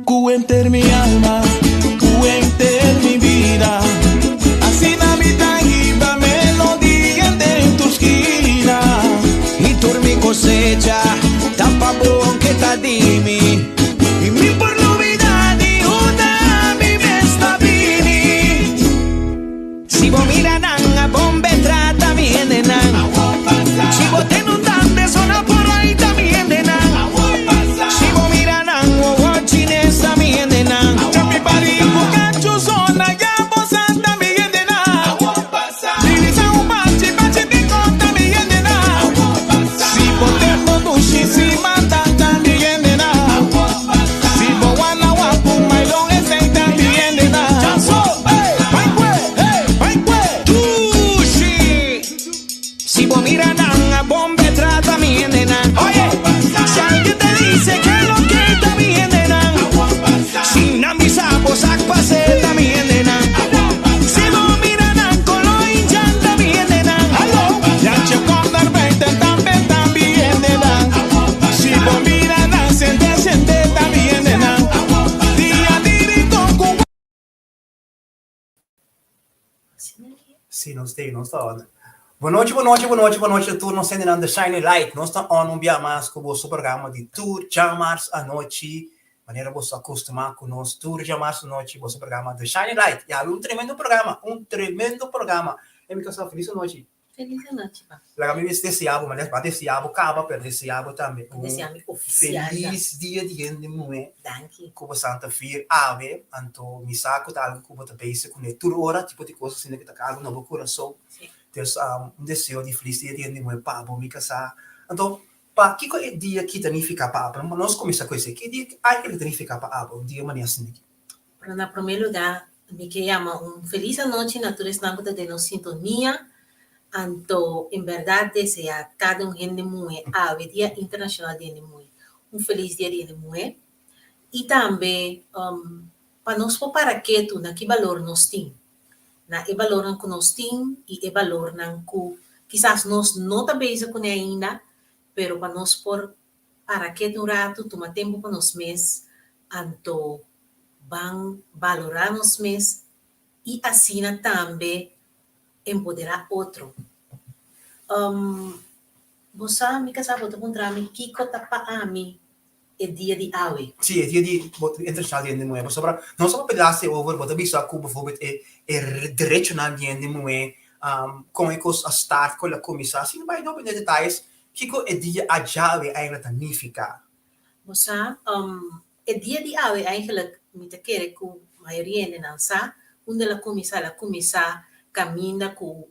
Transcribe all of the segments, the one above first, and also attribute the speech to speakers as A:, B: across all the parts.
A: Ku henter mi alma, ku henter mi bida. Asina mi ta hiba melodia den tur skina.
B: I tur mi kosecha ta pa bo aunke ta di mi.
A: I mi por lubida di unda mi mes ta bini.
B: Si bo mira nan a bon be trata mi hendenan. Si bo tende un dande sona por ahí ta mi hendenan. Si bo mira nan wowo chines ta mi hendenan.
A: Chapi pari ku kachu zona ya bo sa ta mi hendenan. Dirisa un bachi bachi di kon ta mi hendenan. Si bo tembo dushi si mata ta mi hendenan. Si bo wana wapu mailon esei ta mi hendenan. Chanso, hey, bai kue, hey, bai kue.
B: Dushi. Si bo mira nan a bon be trata mi hendenan. Oye, si alguien te dice que lo que ta mi hendenan. Si nan bisa bo sak pase ta mi hendenan. Si bo mira nan kolo indjan ta mi hendenan.
A: Jantje kom naar buiten, tambe ta mi hendenan. Si bo mira nan sende sende ta mi hendenan. Dia di rincon ku
C: Si, nos ta, nos ta on. Bon nochi, bon nochi, bon nochi, bon nochi tur nos hendenan The Shining Light. Nos ta on un bia mas ku boso programa di tur djamars anochi. Manera boso a kustumá ku nos tur djamars anochi, boso programa The Shining Light. Ya, un tremendo programa, un tremendo programa. E mi kasá, felis anochi.
D: Felis anochi, pa.
C: Laga mi mes deseá bo, ma deseá bo kaba, pero deseá bo tambe un
D: Deseá mi ofisial.
C: felis dia di hende muhé.
D: Danki.
C: Ku bo santa vier awe, anto mi sa ku ta algu ku bo ta bezig kuné tur ora, tipo di kos asina ku ta karga na bo kurason.
D: Si.
C: Dus un deseo di felis dia di hende muhé pa bo, mi kasá. Anto, pa kiko e dia aki ta nifiká pa abo? Nos kuminsá ku esei. Ki dia eigenlijk ta nifiká pa abo un dia manera asina aki?
D: Pero na promé lugá, mi ke yama un felis anochi na tur esnan ku ta den nos sintonia. Anto, en bèrdat deseá kada un hende muhé awe, Dia Internashonal di Hende Muhé, un felis dia di hende muhé. I tambe pa nos por para ketu na ki balor nos tin, na e balornan ku nos tin i e balornan ku kisas nos no ta bezig kuné ainda, pero pa nos por para ketu un ratu, tuma tempu pa nos mes, anto ban balorá nos mes i asina tambe empoderá otro. Bo sa, mi kasá bo ta puntra mi kiko ta pa ami e dia di awe.
C: Sí, e dia di bo internashonal di hende muhé, pasobra nos a papia laatste over, bo ta bisa ku bijvoorbeeld e e derechonan di hende muhé, kon e kos a start, kon el a kuminsá, sin bai hopi den detayes, kiko e dia ajawe eigenlijk ta nifiká?
D: Bo sa, e dia di awe eigenlijk mi ta kere ku mayoria hendenan sa unda el a kuminsá, el a kuminsá kaminda ku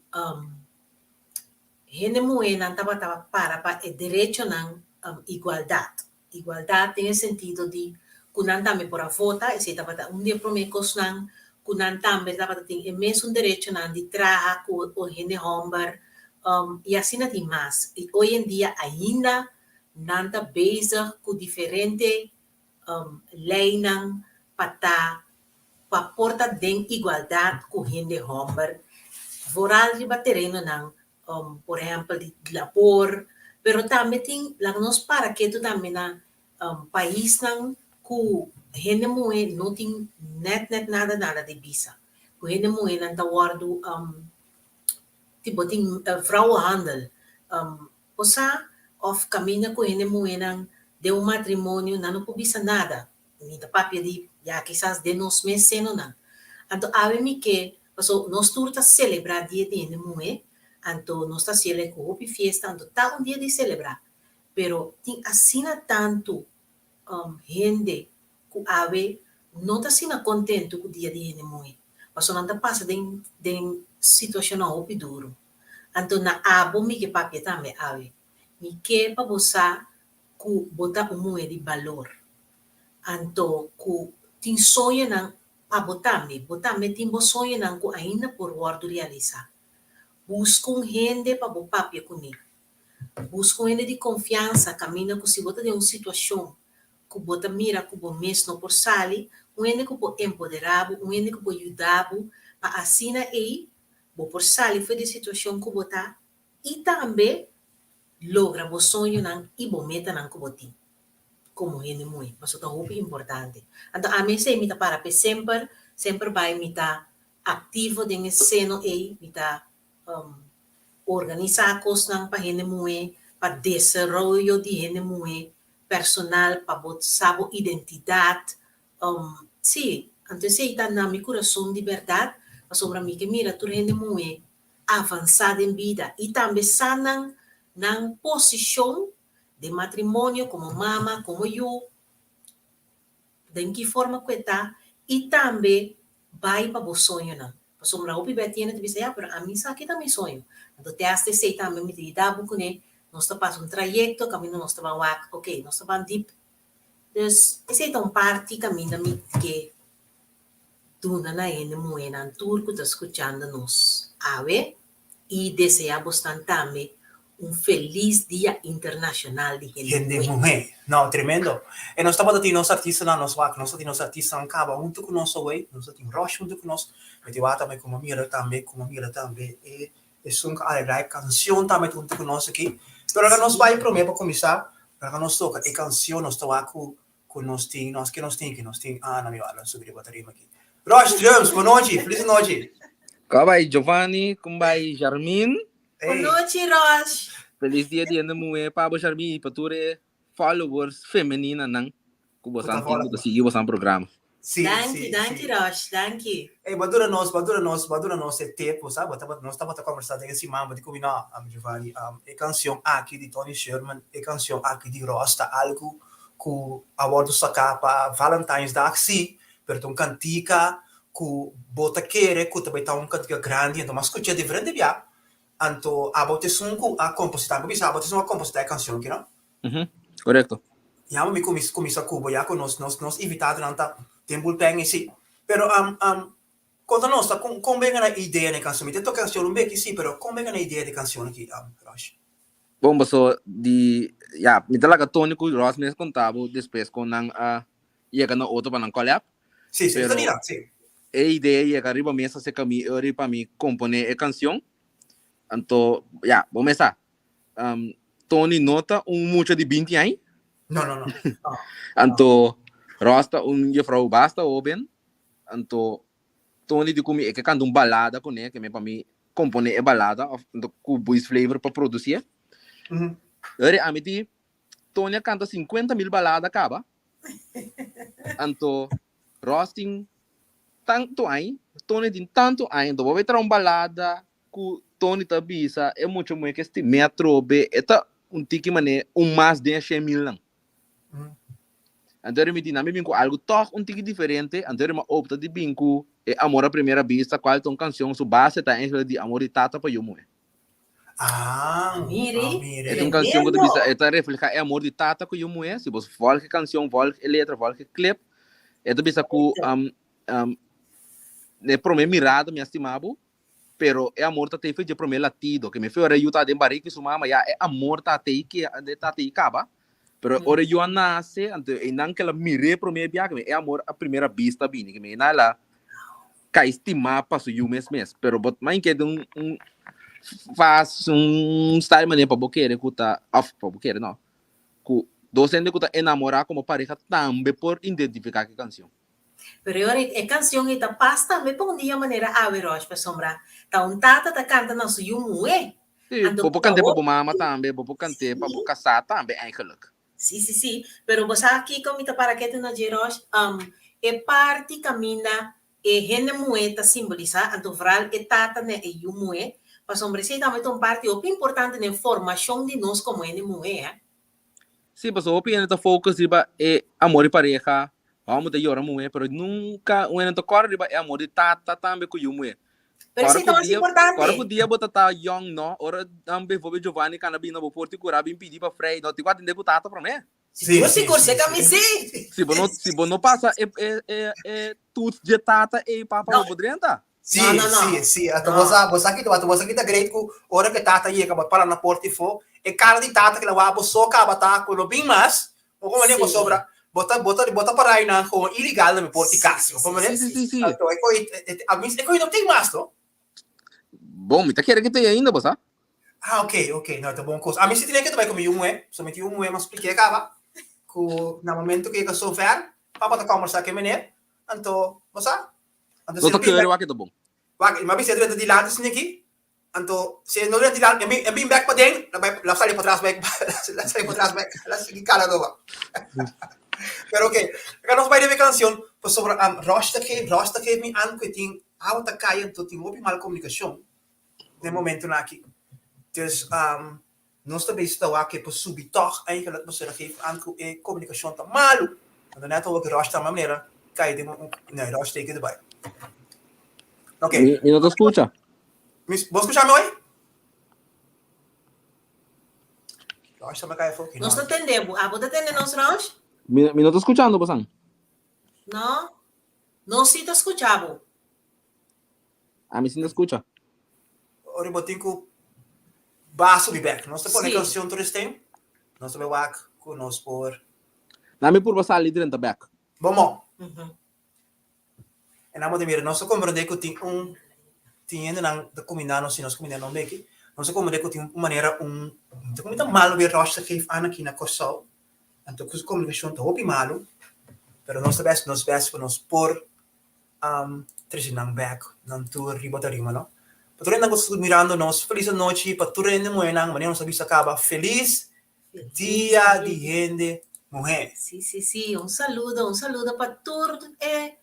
D: hende muhénan tabata para pa e derechonan igualdat. Igualdat den e sentido di ku nan tambe por a vota, esei tabata un di e promé kosnan, ku nan tambe tabata tin e mesun derechonan di traha ku un hende hòmber, i asina tin mas. I oy en dia ainda nan ta bezig ku diferente leinan pa ta pa por ta den igualdat ku hende hòmber, vooral riba terenonan por ehèmpel di labor, pero tambe tin laga nos para ketu tambe na paisnan ku hende muhé no tin nèt nèt nada nada di bisa, ku hende muhénan ta wòrdu tipo tin vrouwenhandel, bo sa òf kaminda ku hende muhénan den un matrimonio nan no por bisa nada, mi ta papia di ya kisas den nos mes senonan. Anto awe mi ke Paso nos tur ta selebrá Dia di Hende Muhé, anto nos ta hasiel ku hopi fiesta, anto ta un dia di selebrá. Pero tin asina tantu hende ku awe no ta asina kontentu ku Dia di Hende Muhé, paso nan ta pasa den den situashonnan hopi duru. Anto na abo mi ke papia tambe awe. Mi ke pa bo sa ku bo ta un muhé di balor, anto ku tin soñonan Pa bo tambe, bo tambe tin bo soñonan ku ainda por wòrdu realisá. Buska un hende pa bo papia kuné. Buska un hende di konfiansa kaminda ku si bo ta den un situashon ku bo ta mira ku bo mes no por sali, un hende ku por empoderá bo, un hende ku por yuda bo pa asina ei bo por sali for di e situashon ku bo ta i tambe logra bo soñonan i bo metanan ku bo tin. komo hende muhé, pasobra ta hopi importante. Anto ami esei mi ta para p'e semper, semper bai mi ta aktivo den e seno ei, mi ta organisá kosnan pa hende muhé, pa desaroyo di hende muhé personal, pa bo sa bo identidat. Sí, anto esei ta na mi kurason di bèrdat, pasobra mi ke mira tur hende muhé avansá den bida i tambe sa nan nan posishon den matrimonio, komo mama, komo yu, den ki forma ku e ta, i tambe bai pa bo soñonan. Pasobra hopi bia tiene ta bisa, ya, pero ami sa ki ta mi soño. Anto te hasta esei tambe mi ta yuda bo kuné, nos ta pasa un trayekto kaminda nos ta ban wak, ok, nos ta ban dip. Dus, esei ta un parti kaminda mi ke duna na hende muhénan tur ku ta skuchando nos awe i deseá bosnan tambe un felis Dia Internashonal di Hende
C: Hende
D: Muhé.
C: muhé. No, tremendo. E nos tabata tin nos artistanan, nos wak, nos ta tin nos artistanan kaba huntu ku nos awey, nos ta tin Rosh huntu ku nos, mi tin wak tambe ku Mira tambe, ku Mira tambe, e esun ku alegrá e kansion tambe ta huntu ku nos aki. Pero laga nos bai promé pa kuminsá, laga nos toka e kansion, nos ta wak ku ku nos tin, nos ke nos tin ki nos tin, ah, no mi wak, lo subi riba tarima aki. Rosh Drums, bon nochi, felis nochi.
E: Kon bai Giovanni, kon bai Jarmin?
D: Bon nochi Rosh.
E: Felis dia di hende muhé pa bo Jarmin i pa tur e followers femeninanan ku bosan tin ku ta sigui bosan programa.
C: Sí,
D: Danki,
C: sí,
D: danki
C: sí.
D: Rosh, danki.
C: Ey, bo dura nos, bo dura nos, bo dura nos e tip, bo sa, bo tabata, nos tabata conversa den e siman, bo di ku mi, no, Giovanni, e cancion aki di Tony Sherman, e cancion aki di Ross ta algu ku a wordo saká pa Valentijnsdag, sí, pero ta un kantika ku bo ta kere ku ta bai ta un kantika grandi, anto m'a skuch'é diferente bia, anto abo ta esun ku a kompositá, bo bisa abo ta esun ku a kompositá e kansion aki, no?
E: Korekto.
C: Ya mi kumis kuminsá ku bo ya ku nos nos nos invitadonan ta den bulpen i si. Pero konta nos ta kon kon benga na idea di e kansion? Mi ta toka kansion un beki si, pero kon benga na idea di e kansion aki Rosh?
E: Bon paso di ya mi ta laga Tony ku Ross mes konta bo despues kon nan a yega na otro pa nan collab.
C: Si, si,
E: Pero
C: ta dira, si.
E: e idea yega riba mesa serka mi ori pa mi komponé e kansion. Anto ya bo mes sa Tony no ta un mucha di binti aña.
C: No, no, no. No.
E: Anto Ross ta un juffrouw basta hoben. Anto Tony di ku mi e ke kanta un balada kuné, ke mi pa mi komponé e balada of anto ku Boys Flavor pa produsié. Ori ami di Tony a kanta sinkuenta mil balada kaba. Anto Ross tin tantu aña, Tony tin tantu aña, anto bo bai traha un balada Ku Tony ta bisa e mucha muhé ke stim'é atrobe, e ta un tiki manera un mas den e shen milnan. Anto mi di, nan mi bin ku algu tòg un tiki diferente, anto mi a opta di bin ku e Amor a Primera Vista, kual ta un kanshon su base ta eigenlijk di amor di tata pa yu muhé.
C: Ah,
D: Mire,
C: ah, mire.
E: E ta un kanshon ku ta bisa, e ta reflehá e amor di tata ku yu muhé. Si bo vòlg e kanshon, vòlg e letra, vòlg e clip, e ta bisa ku e promé mirada mi a stima bo, Pero e amor ta tei fe dje promé latido, ke mi fe ora e yu ta den barika di su mama, ya e amor ta tei ke ta tei kaba. Pero ora e yu a nase, anto einan ke el a mir'é promé bia, ke e amor a primera bista a bini, ke mi einan el a kai stimá pa su yu mes mes. Pero bo ta keda un un fas un style manera pa bo kere ku ta, òf pa bo kere no, ku dos hende ku ta enamorá komo pareha tambe por identifiká ku e kanshon.
D: Pero e ora e canción ei ta pas tambe pa un dia manera awe Rosh pasobra ta un tata ta canta na su yu muhe.
E: Sí,
D: Anto
E: bo por cant'é pa
D: awor
E: bo mama tambe, bo por cant'é pa bo casá tambe eigenlijk.
D: Sí, sí, sí. Pero bo sa kico mi ta para ketu na dje Rosh? Um, e parti caminda e hende muhe ta simbolisa, anto vooral e tata na e yu muhe, pasobra esei tambe ta un parti hopi importante den formacion di nos como hende muhe, eh.
E: Sí, pasobra hopi hende ta focus riba e amor di pareha, hòmber ta yora muhé, pero nunka un hende no ta kòrda riba e amor di tata tambe ku yu muhé.
D: Pero
E: Kòrda
D: esei ta
E: ku
D: mas
E: dia, kòrda ku
D: importante.
E: dia bo ta ta yòn no, ora bijvoorbeeld Giovanni kana bini na bo porta i kura bin pidi pa frei no, tin ku atendé ku tata promé.
C: Sí,
D: Sigur,
C: sí,
D: sigur,
C: sí,
D: seka mi
C: sí.
D: sí.
E: Si bo no, si bo no pasa e e e e toets dje tata ei papa
D: No,
E: bo por drenta.
C: Sí,
D: no, no, no.
C: sí, sí. Ata
D: No.
C: bo sa, bo sa kita, bo sa kita great ku ora ku tata yega bo para na porta ifo, e kara di tata ku la wak bo so kaba ta ku no bin mas, bo komo bo
D: Sí.
C: sobra, bo ta bo ta bo ta para einan gewoon illegal na mi porta di
D: Sí,
C: kas,
D: sí,
C: bo
D: sí,
C: komo
E: Sí, sí, sí, sí.
C: Anto e koi, a mi e koi no tin mas no.
E: Bon, mi ta kere ku tin ainda, bo sa.
C: Ah, ok, ok, no, ta bon kos. A mi si tene ke ta bai ku mi yu muhé, so mi tin yu muhé, mi a spliké kaba. Ku na momento ku yega sover, papa ta kòmbersá ku e meneer, anto bo sa. Anto
E: No
C: si
E: ta
C: e bin
E: kere
C: bèk,
E: wak e ta bon.
C: wak, mi a bisa e drenta dilanti esei aki, anto si e no drenta dilanti, e bin e bin bèk paden, la bai la sali patras bèk, la sali patras bèk, la sigui kala adoba. Pero oke, aka nos bai riba e kanshon, pasobra Rosh ta geef, Rosh ta geef mi an ku e tin awa ta kai anto tin hopi mal komunikashon den momentonan aki. Dus Nos ta bezig ta wak ke por subi tòg eigenlijk pasobra geef aan ku e komunikashon ta malu. Anto nèt awor ku Rosh ta manera kai den un nee Rosh take it erbij. Oké.
E: Mi, mi no ta skucha.
C: Mi, bo skucha mi hoy? Rosh ta kai afó.
D: Nos ta tende bo. Abo ta tende nos, Rosh?
E: Mi, mi no ta skuchando bosan.
D: No? Nos sí ta skucha bo.
E: Ami sí ta skucha.
C: Ora bo tin ku ba subi bek. Nos ta pone
D: Sí.
C: kanshon tur esten. Nos ta bai wak ku nos por.
E: Na mi purba sali drenta bek.
C: Bon bon.
D: Mhm.
C: En amo di mira, nos ta komprendé ku tin un tin hendenan ta kuminda nos si nos kuminda nan beki. Nos ta komprendé ku tin un manera un ta kuminda malu be Rosh ta geef aan aki na Kòrsou. Anto ku su komunikashon ta hopi malu, pero nos ta bes nos bes pa nos por trese nan bek nan tur riba tarima no. Pa tur hendenan ku ta mirando nos felis anochi pa tur hende muhernan manera nos a bisa kaba felis dia di hende muher.
D: Si si si un saludo un saludo pa tur e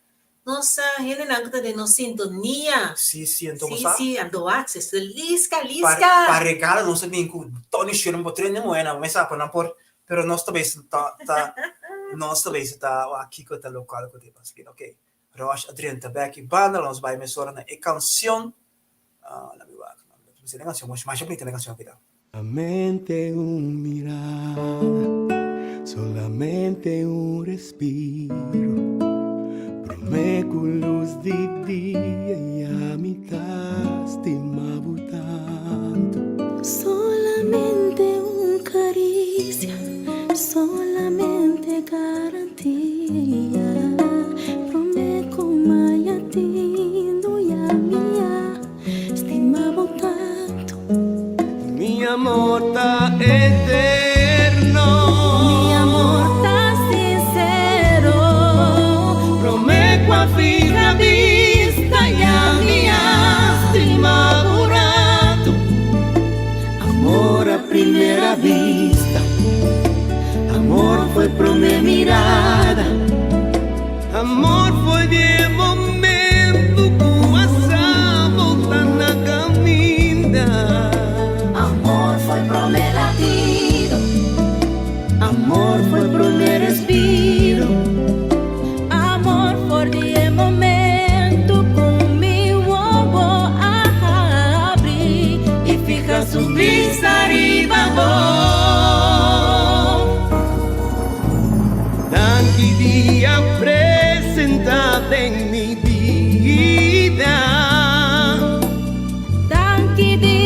D: nos hendenan ku ta den nos sintonia.
C: Si si anto
D: Si
C: bo sa.
D: si anto wak sister Liska
C: Pa
D: Liska.
C: pa regalo nos a bin ku Tony Sherman pa tur hende muhernan mesa pa nan por pero nos ta bisa ta ta nos ta bisa ta wak kiko ta lokual ku ta e paskina ok. Rosh a drenta bek i banda, nos bai mesora na e kansion. Laat mi wak. E kansion masha bunita e kansion aki ta.
A: Solamente un mirada, solamente un respiro. Promé ku lus di dia ya mi ta stima bo tantu.
F: Solamente un karisia, solamente garantia. Promé ku maya tindo ya mi a stima bo tantu.
A: Mi amor ta eterno.
F: Mi amor ta sincero.
A: Promé ku a fija bista ya mi a stima bo ratu. Amor a primera vista, amor fue promé mirada. Amor foi di e momento ku a sa volta na kaminda.
F: Amor foi promé latido.
A: Amor foi promé respiro.
F: Amor for di e momento ku mi wowo a habri
A: i fija su bista riba bo. Danki di a presenta den mi bida.
F: Danki di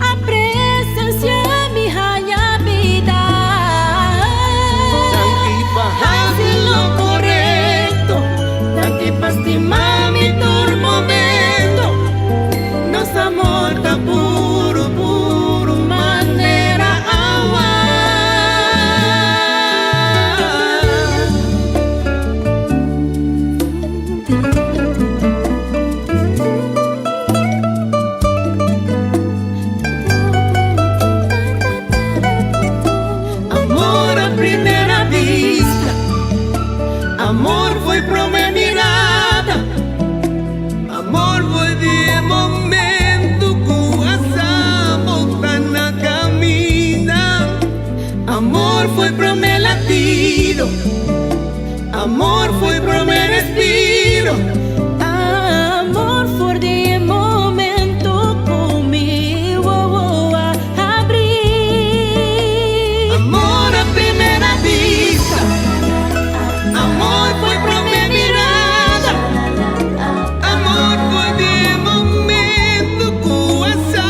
F: a presencia mi haña bida.
A: Danki pa hasi lo korekto. Danki pa stima mi tur momento. Nos amor ta puru puru manera awa. Amor a primera vista, amor foi prome mirada, amor foi di e momento cu a sa bota na caminda. Amor foi prome latido, amor foi prome respiro.
F: Amor for di e momento cu mi wowo a habri.
A: Amor a primera vista, amor foi prome mirada, amor foi di e momento cu a sa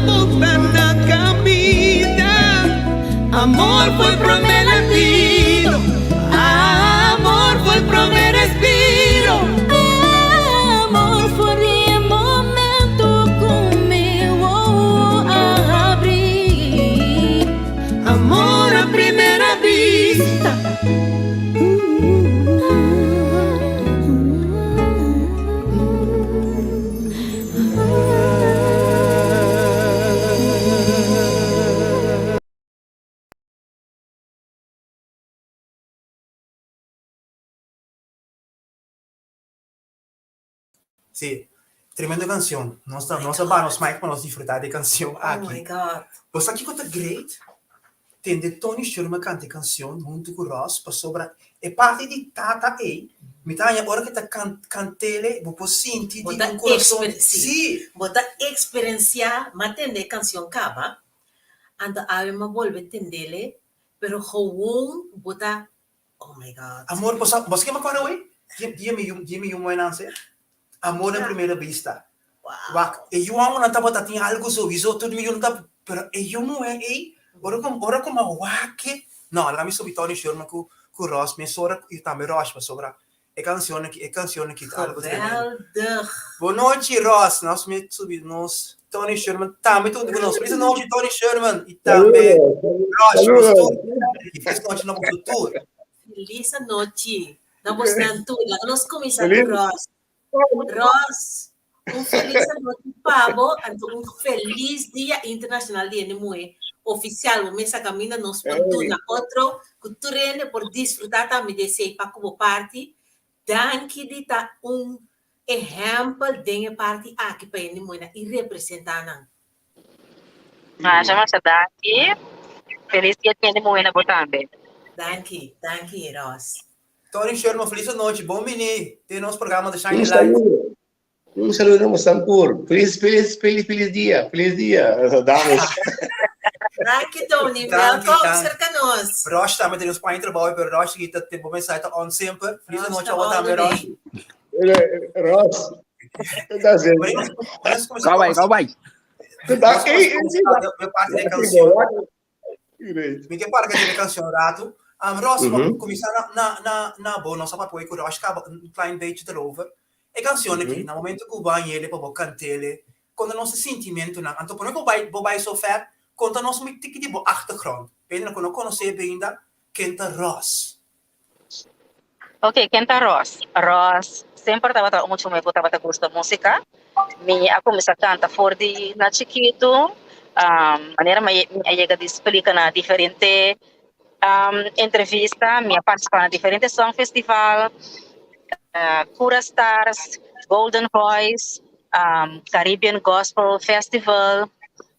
A: bota na caminda. Amor foi prome latido, amor foi prome respiro.
F: Amor for di e momento cu mi wowo a habri.
A: Amor a primera vista.
C: Sí, tremendo canción. Nos ta, nos ta baha nos mic pa nos disfruta di e canción
D: Oh my
C: aki.
D: God.
C: Bo sa kiko ta great? Tende Tony Sherman canta e canción hunto cu Ross pasobra e parti di tata ey, mi ta haña ora cu e ta can, cantele bo por sinti
D: Bo
C: di
D: ta
C: un corazon.
D: exper, sí.
C: Sí.
D: Bo ta experiencia, m'a tende e canción caba, anto awe m'a bolbe tendele, pero gewoon bo ta Oh my God.
C: Amor, bo sa, bo sa ke mi acorda hoy? Dia, dia mi yu, dia mi yu moe nanse. Amor en primera vista.
D: Wow.
C: Wak, e yu homonan tabata tin algo sowieso, tur mi yu ta, pero e yu muhe ei, ora ku, ora ku mi a wak e, no, laga mi subi Tony Sherman ku, ku Ross mesora i tambe Rosh pasobra e cancionnan aki, e cancionnan aki ta algo tremendo.
D: Geweldig.
C: Bo nochi Ross, nos mi subi nos Tony Sherman tambe ta huntu ku nos. Feliz nochi Tony Sherman i tambe Ross,
G: Saludos.
C: nos tur. I feliz nochi na boso tur.
D: Feliz anochi na bosnan tur. Laga nos kuminsá ku
G: Feliz.
D: Ross. Ross, un feliz anochi pa bo, anto un feliz Dia Internacional di Hende Muhé ofisial. Bo mesa kaminda nos por duna otro ku tur hende por disfrutá tambe di esei pa ku bo parti. Danki di ta un ehèmpel den e parti aki pa hende muhénan i representá nan.
H: Masha masha danki. Feliz dia di hende muhé na bo tambe.
D: Danki, danki Ross.
C: Tony Sherman, feliz anochi, bon bini den nos programa The
G: Un
C: Shining Light.
G: saludo. Un saludo na bosan tur. Feliz, feliz, feliz, feliz dia. Feliz dia, dames.
D: Danki Tony,
C: Danki,
D: welkom
C: danki.
D: serka nos.
C: Rosh tambe den nos paña trabou, pero Rosh aki ta tin bo mensahe ta on semper. Feliz
D: Rosh
C: anochi
D: ta
C: awo
D: all
C: tambe
D: the
C: Rosh.
D: way.
G: Ross, ta haciendo?
C: Wanneer nos wanneer nos kuminsá
E: Gau bai,
C: kombersa
E: gau bai.
G: Ta,
C: nos
G: ei, ei,
C: kuminsá
G: sí,
C: de parte di e canción.
G: Great.
C: Mi ke parka di e canción rato. Ross, kuminsá na na na na bo, nos a papia ku Rosh kaba un klein beetje erover. E canción aki, na momento ku bo a yele pa bo kant'ele, konta nos e sintimentunan. Anto prome ku bo bai bo bai so ver, konta nos un tiki di bo achtergrond. P'e ku no konosé bo ainda, ken ta Ross?
H: Ok, ken ta Ross? Ross semper tabata un mucha muhé ku tabata gusta músika. Mi a kuminsá kanta for di na chikitu. Manera mi a yega di splika na diferente entrevista, mi a partisipá na diferente song festival, Cura Stars, Golden Voice, Caribbean Gospel Festival.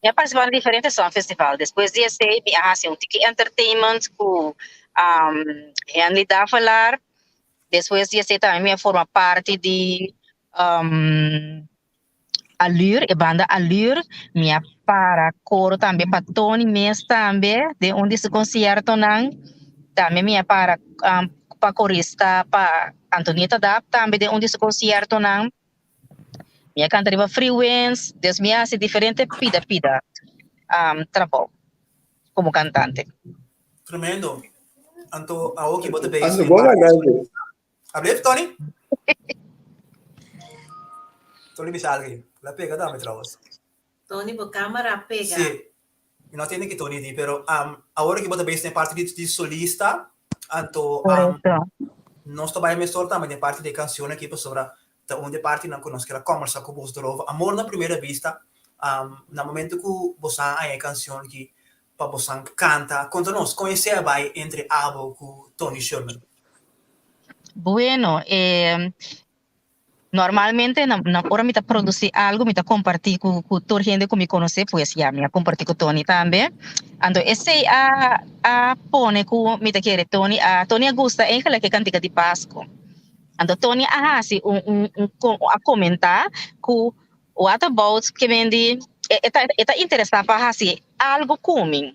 H: Mi a partisipá na diferente song festival. Despues di esei mi a hasi un tiki entertainment ku Henley Davelaar. Despues di esei tambe mi a forma parti di Allure, e banda Allure. Mi a para koro tambe pa Tony mes tambe den un di su konsiertonan. Tambe mi a para pa korista pa Antonieta Dap tambe den un di su konsiertonan. Mi a kanta riba Freewinds, dus mi a hasi diferente pida pida trabou komo kantante.
C: Tremendo. Anto awoki bo ta bezig
G: Ando
C: den
G: bon
C: parti
G: ganashi.
C: Alblieft, Tony? Tony bisa algo ahí. La pega dame trouwens.
D: Tony, bo cámara pega.
C: Sí. Mi no tende ki Tony di, pero um, awor ki bo ta bezig den parti di, di solista, anto um,
H: Correcto.
C: nos ta bai mesor tambe den parti di canción aki pasobra ta un di e partinan ku nos kier a kòmbersá ku bos erover. Amor na primera vista, um, na momento ku bo sa haña e canción aki pa bosan kanta, konta nos kon esei a bai entre abo ku Tony Sherman?
H: Bueno, eh, normalmente na, na ora mi ta produci algo, mi ta comparti cu, cu tur hende cu mi conoce, pues ya, mi a comparti cu Tony tambe. Anto esey a, a pone cu mi ta kere Tony a, Tony a gusta eigenlijk e cantica di Pasco. Anto Tony a haci un, un, un, a comenta cu what about ke men di, e, e ta, e ta interesa pa haci algo cu mi.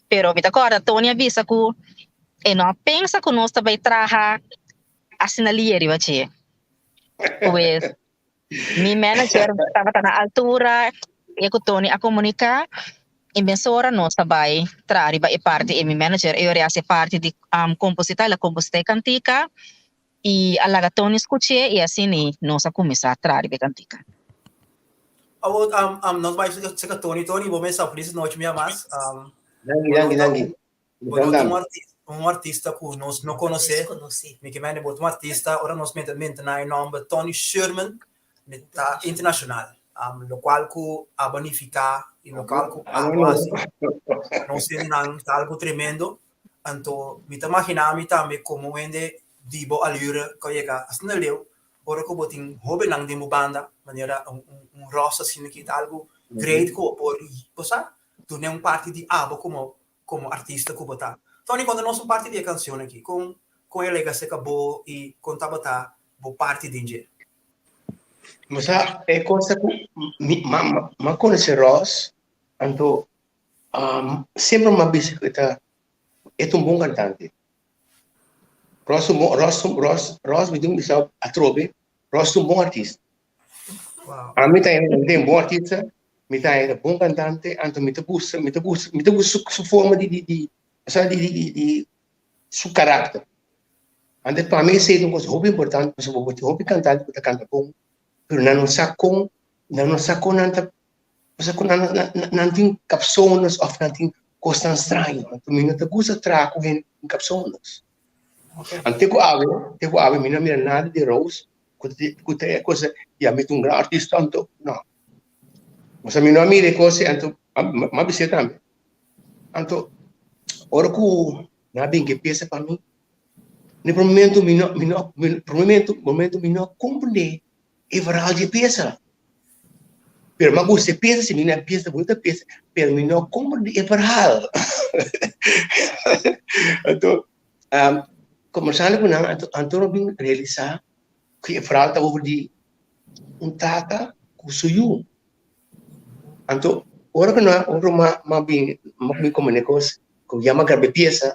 H: Pero mi ta corda Tony a bisa cu e no a pensa cu nos ta bay traha asina lier riba dje. Pues mi manager tabata na altura e cu Tony a comunica y mesora nos ta bay traha riba e parti e mi manager e ora haci parti di um, composita, el a composita e cantica y a laga Tony scuche y asina nos a cuminsa traha riba e cantica.
C: Awor, um, um, nos bai seka Tony. Tony, bo mesa feliz noche mia mas. Um,
G: Danki, danki, danki.
C: Bo no ta un artista. un artista ku nos no konosé. Mi ke mende bo ta un artista, ora nos menta menta e nòmber Tony Sherman, mi ta internashonal. Lokual ku abo a nifiká i lokual ku abo a hasi nos hendenan ta algu tremendo. Anto mi ta imaginá mi tambe komo un hende di bo alure ku a yega asina leu, ora ku bo tin hóbennan den bo banda, manera un Ross asina ki ta algu great ku bo por, bo sa, duna un parti di abo komo komo artista ku bo ta. Tony, konta nos un parti di e kanshon aki. Kon kon e lega seka bo i kon tabata bo parti den dje?
G: Bo sa, e kos ta ku mi m'a konosé Ross, anto semper m'a bisa ku e ta e ta un bon kantante. Ross ta un bon, Ross, Ross, Ross mi tin ku bisa atrobe, Ross ta un bon artista. Ami ta un bon artista, mi ta un bon cantante, anto mi ta gusta, mi ta gusta, mi ta gusta su, su forma di, di, di, osea di, di, di, di su karakter. Anto pa mi esei ta un kos hopi importante, pasobra bo tin hopi kantante ku ta kanta bon, pero nan no sa kon, nan no sa kon nan ta, osea kon nan, nan, nan tin kapsones òf nan tin kosnan straño. Anto mi no ta gusta traha ku hende ku tin kapsones. Anto te ku awe, te ku awe mi no a mira nada di Rose ku ta, ku ta e kos, ya mi ta un gran artista anto, no. Pasobra mi no a mira e kos ei, anto mi a bis'é tambe. Anto ora ku nan a bin ku e piesa pa mi, na e prome momento mi no, mi no, prome momento, momento mi no a komprendé e verhaal di e piesa. Pero mi a gusta e piesa, si mi no a piesa, bunita piesa, pero mi no a komprendé e verhaal. Anto, kombersando ku nan, anto anto mi a bin realisá ku e verhaal ta over di un tata ku su yu. Anto, ora ku nan, ora ma ma bin ma bin komende kos, ku ya m'a graba e piesa,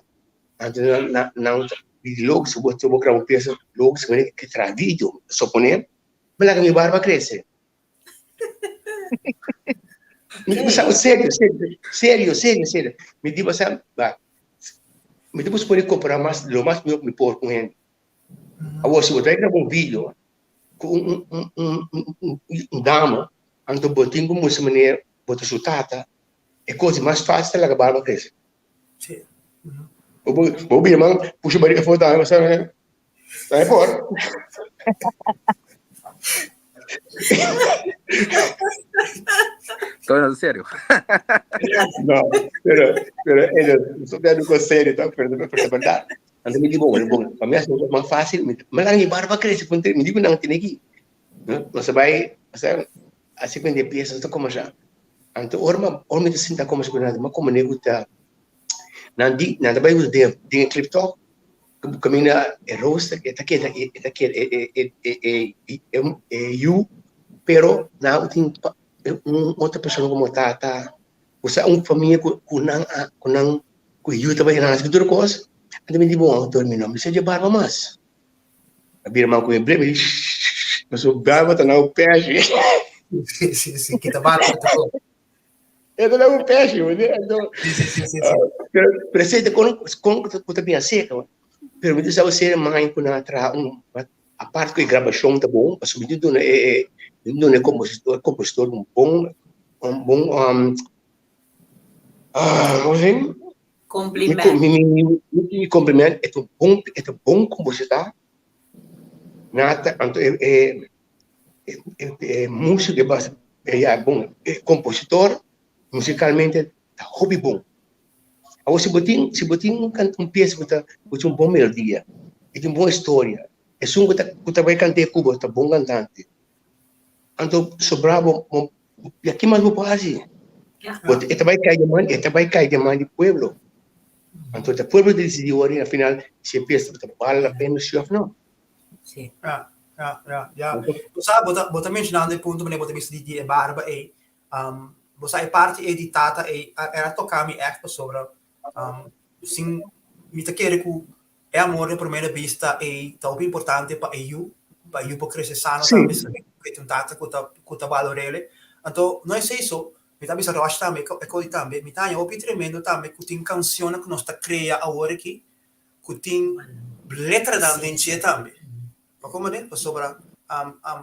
G: anto nan nan nan di logu si bo si bo graba un piesa, logu si bo ke traha video, suponé mi laga mi barba krese. Mi di bo sa, serio, serio, serio, serio, serio. Mi di bo sa, ba, mi ta busca pone kompará mas lo mas mihó ku mi por ku hende. Awor, si bo ta graba un video ku un un un un un dama, anto bo tin ku mustra manera bo ta su tata, e kos di mas fásil ta laga barba krese.
C: Sí.
G: Bo bo bo bira man pusha bariga afó tambe, bo sa tambe por.
E: Tony, no serio.
G: No, pero, pero, eh, no estoy hablando con serio, pero, pero, pero, verdad. Anto mi di bon, bon, pa mi a hasi mas fácil, mi mi laga mi barba krese puntra, mi di ku nan tene aki. No, nos a bai, osea, hasi ku hende piesa, nos ta komersá. Anto ora mi ora mi ta sinta komersá ku nan, mi a komprendé ku ta nan di nan ta bai usa den den e clip tòg, kaminda e rooster e ta keda e ta keda e e e e e e yu, pero nan tin un otro persona komo tata, osea un famia ku ku nan a ku nan ku e yu ta bai hasi tur kos, anto mi di bon autor mi no mester dje barba mas. A bira man ku e bril, mi di shhh, pasobra barba ta na un peshi.
C: Si, si, si, kita barba ta tur.
G: E ta na un peshi, bo di, anto.
C: Si, si, si, si, si.
G: Pero, pero esei ta kon, kon ku ta bin aseka, pero mi ta sa ser mai ku nan a traha un, apart ku e grabashon ta bon, pasobra mi ta duna e, e, mi ta duna e kompositor, kompositor un bon, un bon,
D: Compliment.
G: Mi, mi, mi, mi compliment, e ta un bon, e ta bon compositor. Nata, anto e, e, e, e musica e bas, e ya bon, e compositor musicalmente ta hopi bon. Awor si bo tin, si bo tin un can, un pieza cu ta, cu tin un bon melodia, y tin un bon historia, esun cu ta, cu ta bay cant'e cu bo ta bon cantante. Anto sobra bo, bo, ya ki mas bo por hasi? Bo e ta bai kai den man, e ta bai kai den man di pueblo. Anto ta pueblo ta disidi ora na final si e pieza ta bale la pena si of no.
D: Si.
C: Ja, ja, ja, ja. Bo sa, bo ta, bo ta mencionando e punto wanneer bo ta bisa di, di e barba ei. Um, bo sa e parti ei di tata ei, a, era toca mi echt pasobra, um, sin, mi ta kere ku E amor de primera bista ei ta hopi importante pa e yu, pa e yu por crece sano tambe, sabi cu e tin un tata cu ta cu ta balorele. Anto no esey so, mi ta bisa Rosh tambe, e cos tambe, mi ta haña hopi tremendo tambe cu tin cancionnan cu nos ta crea awor aki cu tin letranan den dje tambe. Paco manera? Pasobra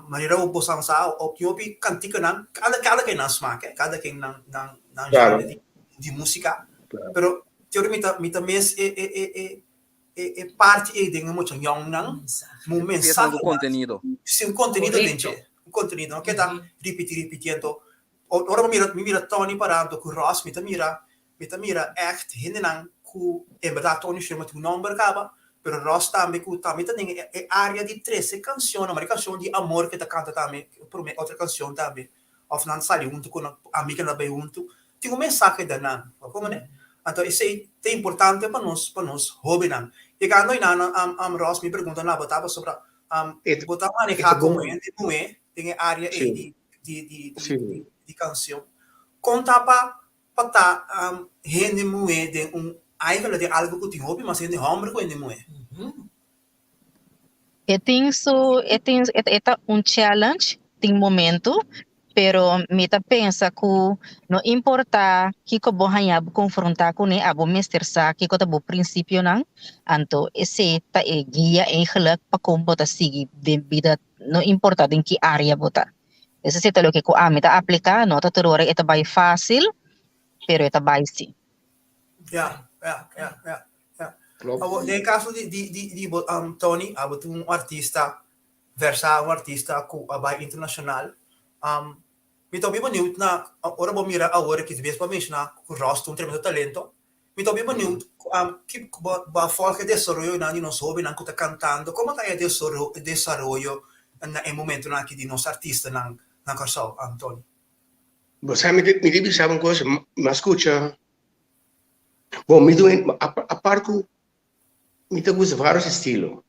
C: manera bo bosan sa tin hopi canticanan, cada cada ken nan smaak, cada ken nan nan nan genre di musica, pero. Teori mi ta mi ta mes e e e e e e parti ei den e mucha yòngnan, un mensahe
E: un kontenido.
C: Si, un kontenido den dje. Un kontenido, no keda ripiti ripiti anto ora mi mira mi mira Tony parando ku Ross mi ta mira mi ta mira ègt hendenan ku en bèrdat Tony Sherman tin un nòmber kaba pero Ross tambe ku tambe ta den e área di trese kanshonnan, mari kanshon di amor ke ta kanta tambe promé otro kanshon tambe òf nan sali huntu ku nan amiganan ta bai huntu Tin un mensahe den nan. Bo komprende? Anto esei ta importante pa nos, pa nos hóbennan. Yegando einan, am Ross, mi pregunta na bo ta pasobra bo ta manehá komo hende muhé den e área ei di di di di di kansion. Kon ta pa pa ta hende muhé den un eigenlijk den algu ku tin hopi mas hende hòmber ku hende muhé?
H: E tin su, e tin, e ta un challenge, tin momento, pero mi ta pensa ku no importa kiko bo haña bo konfrontá kuné, abo mester sa kiko ta bo prinsipionan, anto esei ta e guia eigenlijk pa kon bo ta sigui den bida, no importa den ki área bo ta. Esei ta loke ku ami ta apliká, no ta tur ora e ta bai fásil, pero e ta bai sí.
C: Ja, ja, ja, ja. Ja.
G: Klopt.
C: Abo, den caso di, di, di, di bo, um, Tony, abo ta un artista versá, un artista ku a bai internacional. Um, mi ta hopi benieuwd na, ora bo mira awor aki, bes bo a menshoná ku Ross ta un tremendo talento. Mi ta hopi benieuwd ku, um, ki ku bo, bo a volg e desaroyonan di nos hóbennan ku ta kantando. Komo ta e desoro, e desaroyo na e momentonan aki di nos artistanan na Kòrsou, um, Tony?
G: Bo sa, mi ta, mi ta bisa bo un kos, mi a skucha Bon, mi ta un apart ku mi ta gusta varios estilo,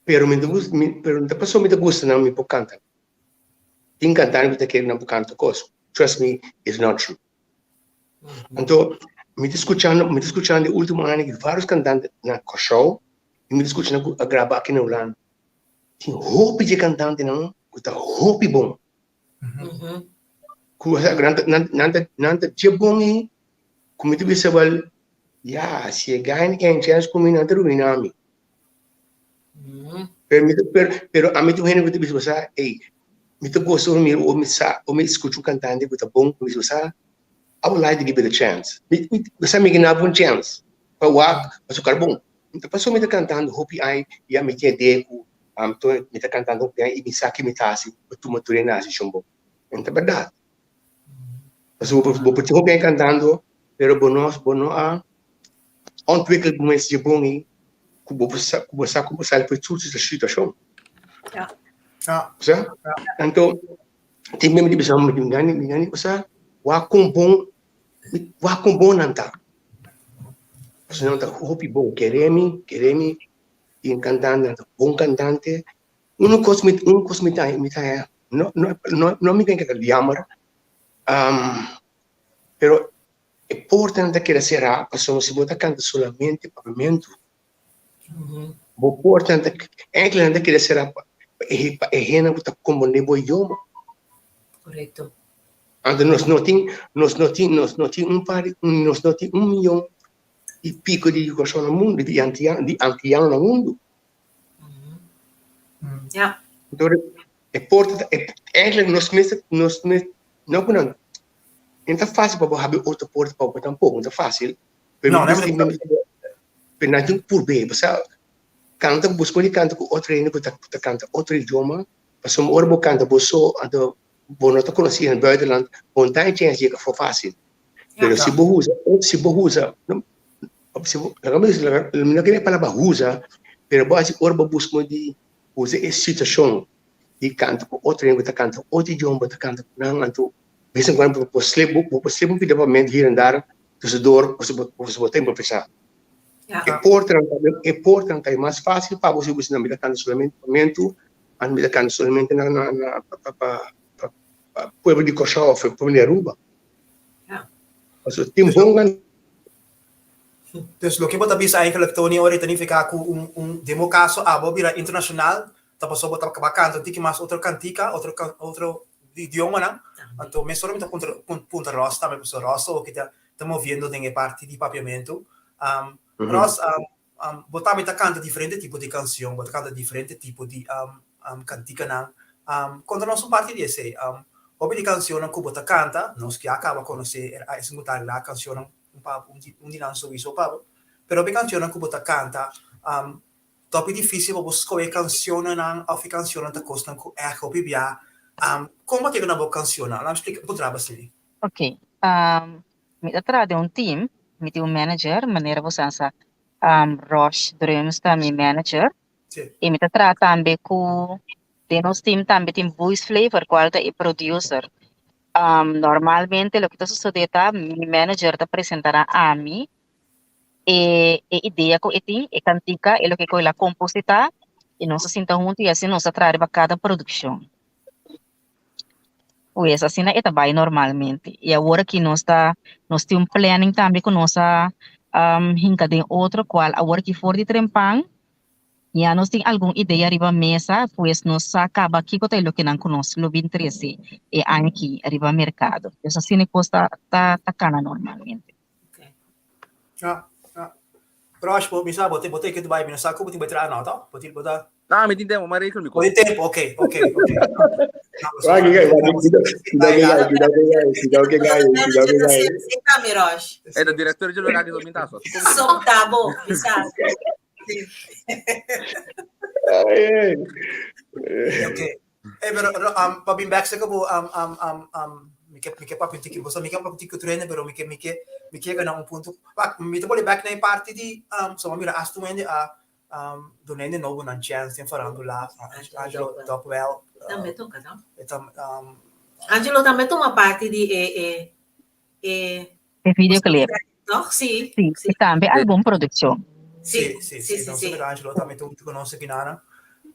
G: pero mi ta gusta, pero no ta pasobra mi ta gusta nan mi por kanta. Tin kantante ku ta kere nan por kanta kos, trust me, it's not true. Anto mi ta skuchando, mi ta skuchando e ultimo aña aki varios kantante na Kòrsou i mi ta skucha nan ku a graba aki na Hulanda. Tin hopi dje kantantenan ku ta hopi bon. Ku nan nan ta nan ta dje bon ei ku mi ta bisa bal ya si e guy kende chèns ku mi nan ta ruiná mi. Pero mi ta pero pero ami ta un hende ku ta bisa bo sa ey mi ta gosta ora mi ora mi sa ora mi skucha un kantante ku ta bon ku mi bisa bo sa I would like to give it a chance. Mi mi bo sa mi gana bo un chèns pa wak pasobra kar bon. Pasobra mi ta kantando hopi aña ya mi tin idea ku mi ta kantando hopi aña i mi sa ke mi ta hasi pa tuma tur e nasishon bon. No ta bèrdat. Pasobra bo por tin hopi aña kantando pero bo no bo no a ontwikkel bo mes dje bon ei ku bo por sa ku bo sa ku bo sali for tur situashon. Bo sa? Anto tin mi di bisa mi gani mi gani bo sa wak kon bon wak kon bon nan ta. Pasobra nan ta hopi bon. Kere mi, kere mi tin kantante, nan ta bon kantante. Unu kos mi, un kos mi ta, mi ta haña, no, no, no, no mi tin ke ta jammer, pero e portanan ta keda será pasobra si bo ta kanta solamente papiamentu, bo portanan ta, enkele nan ta keda será pa e, pa e hendenan ku ta komprondé bo idioma.
D: Korekto.
G: Anto nos no tin, nos no tin, nos no tin un par di, nos no tin un miyon i piko di Kòrsou na mundu, di antiano, di antiano na mundu.
D: Ja.
G: Entonces, e porta ta, e, eigenlijk nos mester, nos mes, no ku nan, no ta fácil pa bo habri otro porta pa bo tampoko, no ta fácil. Pero
C: No,
G: mi
C: no
G: mi mi pero nan tin ku purbe, bo sa, kanta, busca di kanta ku otro hende ku ta ku ta kanta otro idioma, pasobra ora bo kanta bo so, anto bo no ta konosí den buitenland, bo no ta e chèns yega afó fácil. Pero si bo usa, si bo usa, no, si bo, laga mi bisa, laga, mi no kere e palabra usa, pero bo hasi ora bo buska modo di usa e situashon di kanta ku otro hende ku ta kanta otro idioma, bo ta kanta ku nan, anto bes en kuando bo por slip, bo por slip un pida papamento hier en daar, tussendoor, pasobra bo, pasobra bo ta improvisá. E portanan ta, e portanan ta mas fásil pa bo si bo bisa, no, mi ta kanta solamente papamento, anto mi ta kanta solamente na, na, na, pa, pa, pa, pa pueblo di Kòrsou òf pueblo di Aruba. Pasobra tin bon gan.
C: Dus loke bo ta bisa eigenlijk Tony ora e ta nifiká ku un un den bo kaso abo a bira internashonal ta pasobra bo ta kaba kanta un tiki mas otro kantika otro otro idiomanan anto mesora mi ta puntra puntra Ross tambe pasobra Ross ta oki ta ta moviendo den e parti di papiamentu Ross Bo tambe ta kanta diferente tipo di kansion, bo ta kanta diferente tipo di kantikanan. Konta nos un parti di esei. Hopi di kansionnan ku bo ta kanta, nos ya kaba konosé esun ku ta la kansionnan. un pa un di un di nan souiso pa bo. Pero hopi kanshonnan ku bo ta kanta, um, ta hopi difísil pa bo skohe kanshonnan òf e kanshonnan ta kosnan ku ègt hopi bia. Um, kon bo ta yega na bo kanshonnan? Laat mi splika, puntra bo asina.
H: Ok, um, mi ta traha den un team, mi tin un manager, manera bo sa sa, um, Rosh Drums ta mi manager.
C: Sí.
H: I mi ta traha tambe ku, den nos team tambe tin Boys Flavor, kual ta e producer. Um, normalmente loke ta sosodé ta mi manager ta presentá na ami e, e idea ku e tin, e kantika, e loke ku el a kompositá, i nos a sinta huntu i asina nos a traha riba kada produkshon. Pues asina e ta bai normalmente. I awor aki nos ta, nos tin un planning tambe ku nos a um, hinka den otro, kual awor aki for di trempan Ya nos tin algun idea riba mesa, pues nos sa caba kico ta e lokenan cu nos lo bin trece e aña aki riba mercado. Dus asina e cos ta ta ta cana normalmente.
C: Ja, ja. Rosh, bo mi sa bo te bo te ke bai, mi no sa ku bo tin bai traha nou, to? Bo tin bo ta
E: Ah, mi tin tempo, ma regel mi
C: Bo
E: kos.
C: tin tempo, ok, ok, ok.
G: Wak, kijk, wak, cuidado que gai, cuidado que gai, cuidado que gai, cuidado que gai.
D: Senta mi, Rosh.
E: E ta director dje lugar di lo minta so.
D: Sopta bo, bisa.
G: Ai, ai.
C: Ok. Hey, pero um, pa bin back saka bo um, um, um, um, mi ke mi ke papia un tiki, bo sa mi ke papia un tiki otro hende, pero mi ke mi ke mi ke gana un punto. Wak, mi ta pone back na e parti di um, so mira hasta un hende a um, duna hende nobo nan chance den farandula, Angelo Dopwell.
D: Tambe toca, no?
C: E tam, um,
D: Angelo tambe tuma parti di e e e
H: E videoclip.
D: Toch? Sí.
H: Sí,
D: sí.
H: y tambe algun produccion.
D: Sí,
C: sí,
D: sí,
C: sí,
D: sí,
C: Nos
D: sí.
C: mira Angelo tambe tu conoce Kinana.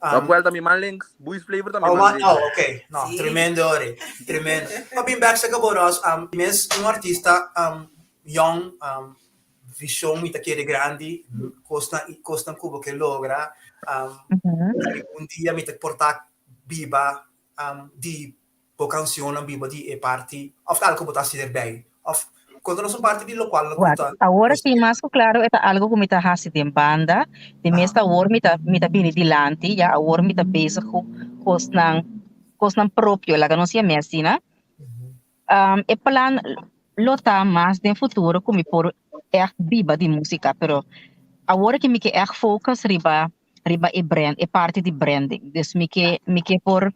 E: Dopwell ta mi man links, Buis Flavor ta mi
C: Oh,
E: man
C: man,
E: links.
C: oh, ok. No,
D: Sí.
C: tremendo, ore. Tremendo. Maar bin back sa Ross, um, mes un artista um, young, um, vision mi ta kere grandi, cosnan, cosnan cu bo ke logra. Um, Un dia mi ta porta biba um, di bo cancionnan biba di e parti of algo bo ta haci erbij of conta nos un parti di locual cu
H: Wak,
C: ta
H: awor aki mas ku klaro e ta algo ku mi ta hasi den banda, di mes ta awor mi ta mi ta bini dilanti, ya awor mi ta bezig ku kosnan kosnan propio, laga nos yam'é asina. Um, e plan lo ta mas den futuro ku mi por ègt biba di músika, pero awor aki mi ke ègt focus riba riba e brand, e parti di branding. Dus mi ke mi ke por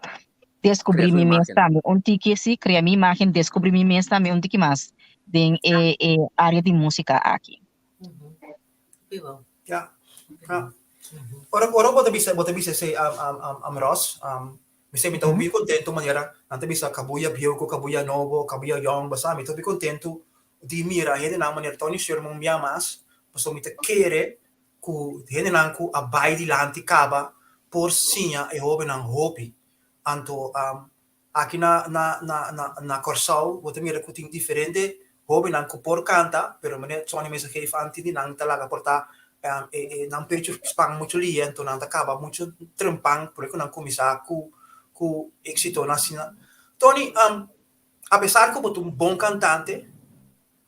H: descubrí
E: Crea su
H: mi mes
E: imagen.
H: tambe un tiki, sí, crea mi imagen, descubrí mi mes tambe un tiki mas den e e área di músika aki.
D: Vivo.
C: Ja, ja. Ora ora bo ta bisa bo ta bisa esei um um um um Ross, um mi sa mi ta hopi contento manera nan ta bisa kabuya bieu ku kabuya nobo, kabuya yong, bo sa mi ta hopi contento di mira hendenan manera Tony Sherman un bia mas, pasobra mi ta kere ku hendenan ku a bai dilanti kaba por siña e hóbennan hopi. Anto aki na na na na na Kòrsou bo ta mira ku tin diferente hóbennan ku por kanta, pero manera Sonny mes a geef aan tin di nan ta laga por ta e e nan pechu span muchu lia anto nan ta kaba muchu trempan por ku nan kuminsá ku ku éksitonan asina. Tony, apesar ku bo ta un bon kantante,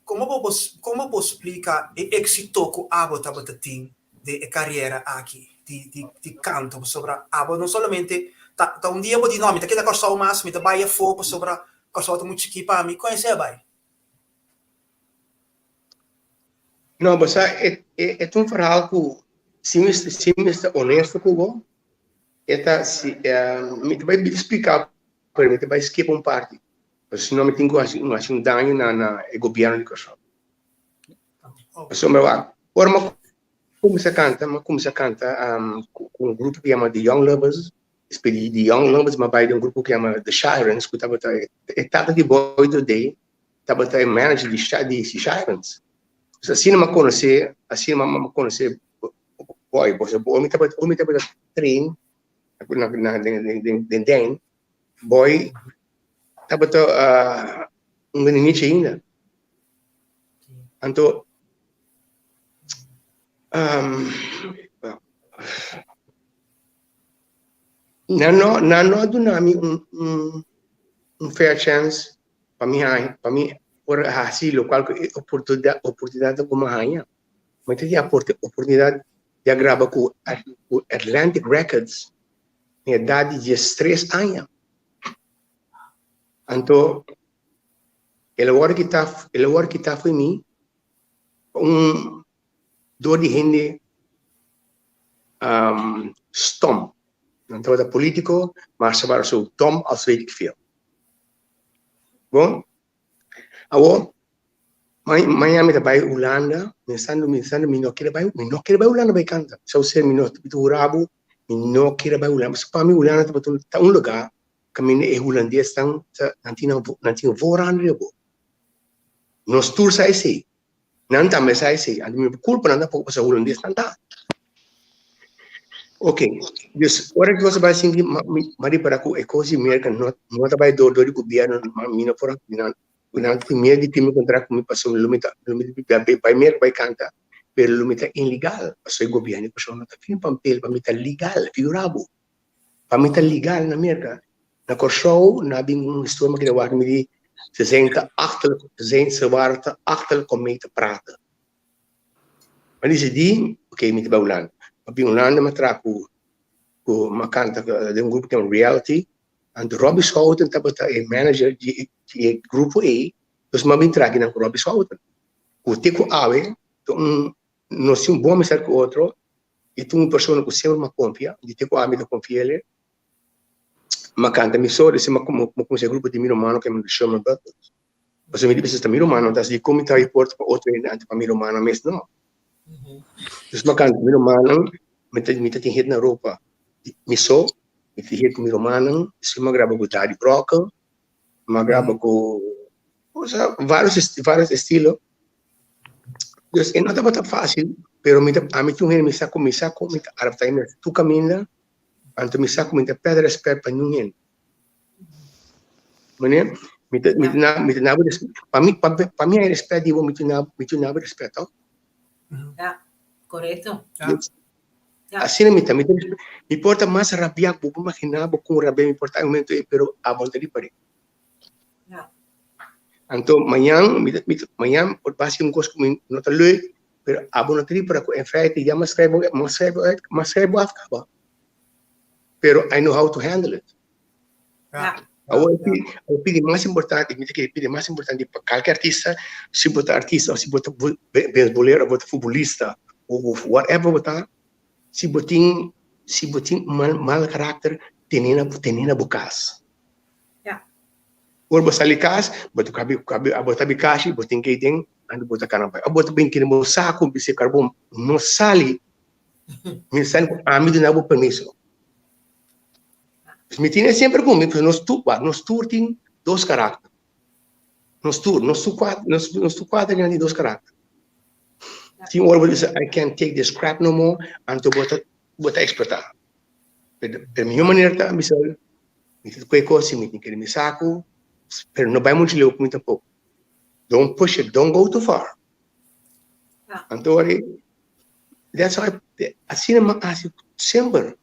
C: Como bo por como bo splica e exito cu abo tabata tin den e carera aki di di di canto pasobra abo no solamente ta ta un dia bo di no mi ta keda Corsou mas mi ta bay afo pasobra Corsou ta mucho chiki pa mi con esey a bay?
G: No, bo sa e e e ta un verhaal cu si mi si mi ta honesto cu bo e ta si mi ta bay splica pero mi ta bay skip un parti. Pasobra si no mi tin ku hasi un hasi un daño na na e gobièrnu di Kòrsou. Pasobra wak, ora mi a kuminsá kanta, mi a kuminsá kanta ku un grupo ku yama The Young Lovers, despues di The Young Lovers mi a bai den un grupo ku yama The Shirens, ku tabata e tata di Boy Dodé tabata e manager di di Shirens. Pues asina mi a konosé, asina mi a konosé Boy, pasobra ora mi tabata ora mi tabata train na na den den den Boy tabata un ninichi ainda. Anto nan no nan no a duna mi un un un fair chance pa mi haña pa mi por hasi lokual ku e oportunidat oportunidat ku mi a haña. Mi ta tin oportunidat di a graba ku Atlantic Records na edat di diestres aña. Anto el a wòrdu kitá, el a wòrdu kitá fo'i mi. un dor di hende um, stom. Nan tabata politico, maar ze waren zo dom als weet ik veel. Bon, awor, mañana mi ta bai Hulanda, pensando, pensando, mi no quiere bai, mi no quiere bai Hulanda bai canta. Zou ser mi no, mi ta hura bo, mi no quiere bai Hulanda. Pa mi Hulanda tabata ta un lugar caminda e hulandesnan ta, nan tin nan, nan tin voorrang riba bo. Nos tur sa esey. Nan tambe sa esey. Anto mi culpa nan tampoco pasobra hulandesnan ta. Ok, dus ora cu nos a bai sinti, mi a ripara cu e cos di Merca no, no ta bai door door di gobierno, ma mi no por a, nan, nan tin miedo di firma contract cu mi pasobra lo mi ta, lo mi ta bai Merca bai canta, pero lo mi ta ilegal, pasobra e gobierno di Kòrsou no ta firma papel pa mi ta legal, figura bo. Pa mi ta legal na Merca. Na Kòrsou na bin un historia mi keda wak mi di ze zijn te achterlijk, ze zijn, ze waren te achterlijk om mee te praten. Mi a disidí, oké mi ta bai Hulanda. Mi a bin Hulanda mi a traha ku ku mi a kanta den un grupo ku yama Reality. Anto Robbie Schouten tabata e manager di e grupo ei, dus mi a bin traha akinan ku Robbie Schouten. Ku te ku awe ta un nos tin un bon amistad ku otro. E ta un persona ku semper mi a konfia, di te ku ami ta konfia el. Mi a kanta mi so, despues mi a kuminsá e grupo di mi rumannan ku yama The Sherman Brothers. Pasobra mi di bisa, si ta mi rumannan, ta dikon mi ta habri porta pa otro hende antes pa mi rumannan mes? No. Despues mi a kanta mi rumannan, mi ta mi ta tin hit na Europa mi so, mi tin hit ku mi rumannan, despues mi a graba ku Daddy Brockel, mi a graba ku, osea, varios varios estilo. Dus e no tabata fácil, pero mi ta, ami tin un hende mi sa ku mi sa ku mi ta adaptá mi mes tur kaminda, anto mi sa ku mi ta pèrdè rèspèt pa niun hende. Manera mi ta mi ta na mi ta naba pa mi pa pa mi hay rèspèt di bo mi ta naba mi ta naba rèspèt tòg.
D: Ya, korekto.
G: Ya. Asina mi ta mi ta mi por ta mas rabiá ku bo por imaginá bo kon rabiá mi por ta e momento ei pero abo no ta ripar'é. Anto mañan, mi ta, mi ta, mañan por basi un kos ku mi no ta leuk, pero abo no ta ripara ku en feite ya mi a skrijf bo, mi a skrijf bo uit, mi a skrijf bo af kaba. Pero I know how to handle it.
D: Ja.
G: Awor e pidi, awor pidi mas importante, mi ta kere pidi mas importante pa kalke artista, si bo ta artista of si bo ta beisbolero of bo ta futbolista of whatever bo ta, si bo tin, si bo tin mal, mal karakter, tene na, tene na bo kas.
D: Ja.
G: Ora bo sali kas, bo ta kabi kabi bo ta bi kashi, bo tin kei den, anto bo ta kana bai. Ora bo ta bin kende bo saku bisa e karbon no sali, mi sali ku ami duna bo permiso. Mi tene semper ku mi, pasobra nos tur, wak, nos tur tin dos karakter. Nos tur, nos tur kuater, nos nos tur kuater nan tin dos karakter. Tin ora bo ta bisa I can't take this crap no more, anto bo ta bo ta eksplotá. Pero e mihó manera ta bisa mi ta kue kos i mi tin kere mi saku, pero no bai muchu leu ku mi tampoko. Don't push it, don't go too far. Anto ora that's how I, asina mi a hasi semper.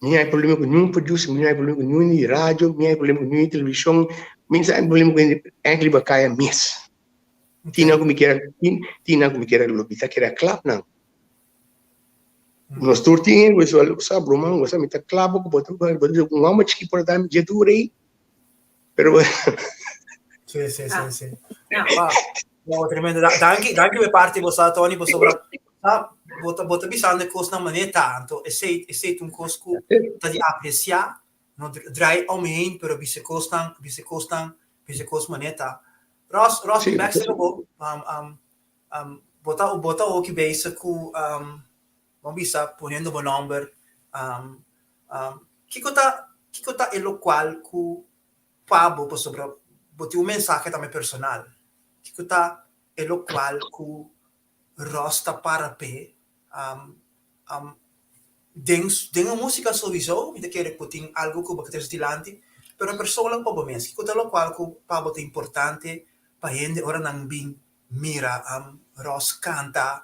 G: Mi no hay problema ku niun producer, mi no hay problema ku niun di radio, mi no hay problema ku niun di televishon, mi no hay problema ku hende enkele riba kaya mes. Tin nan ku mi kier, tin nan ku mi kier lo mi ta kere a klap nan. Nos tur tin e sa sa broma bo sa mi ta klap ku bo ta bo ta un hòmber chikí por ta dje duru ei pero
C: Sí, sí, sí, sí. Wow. Wow, tremendo. Danki, danki be parti bo sa Tony, bo sobra sa bo ta bo ta bisando e kosnan manera tanto. Esei esei ta un kos ku ta di apresiá, no draai omheen pero bisa e kosnan, bisa e kosnan, bisa e kos manera ta. Ross, Ross, mi bek serka bo. Um, um, Um, bo ta, bo ta hoki bezig ku, um, bo bisa, poniendo bo nomber. Um, um, kiko ta, kiko ta e lokual ku pa bo, pasobra bo tin un mensahe tambe personal. Kiko ta e lokual ku Ross ta para p'e? Um, um, den, den e músika souiso, mi ta kere ku tin algu ku bo ke trese dilanti, pero persoonlijk pa bo mes, kiko ta lokual ku pa bo ta importante pa hende ora nan bin Mira am Ross canta,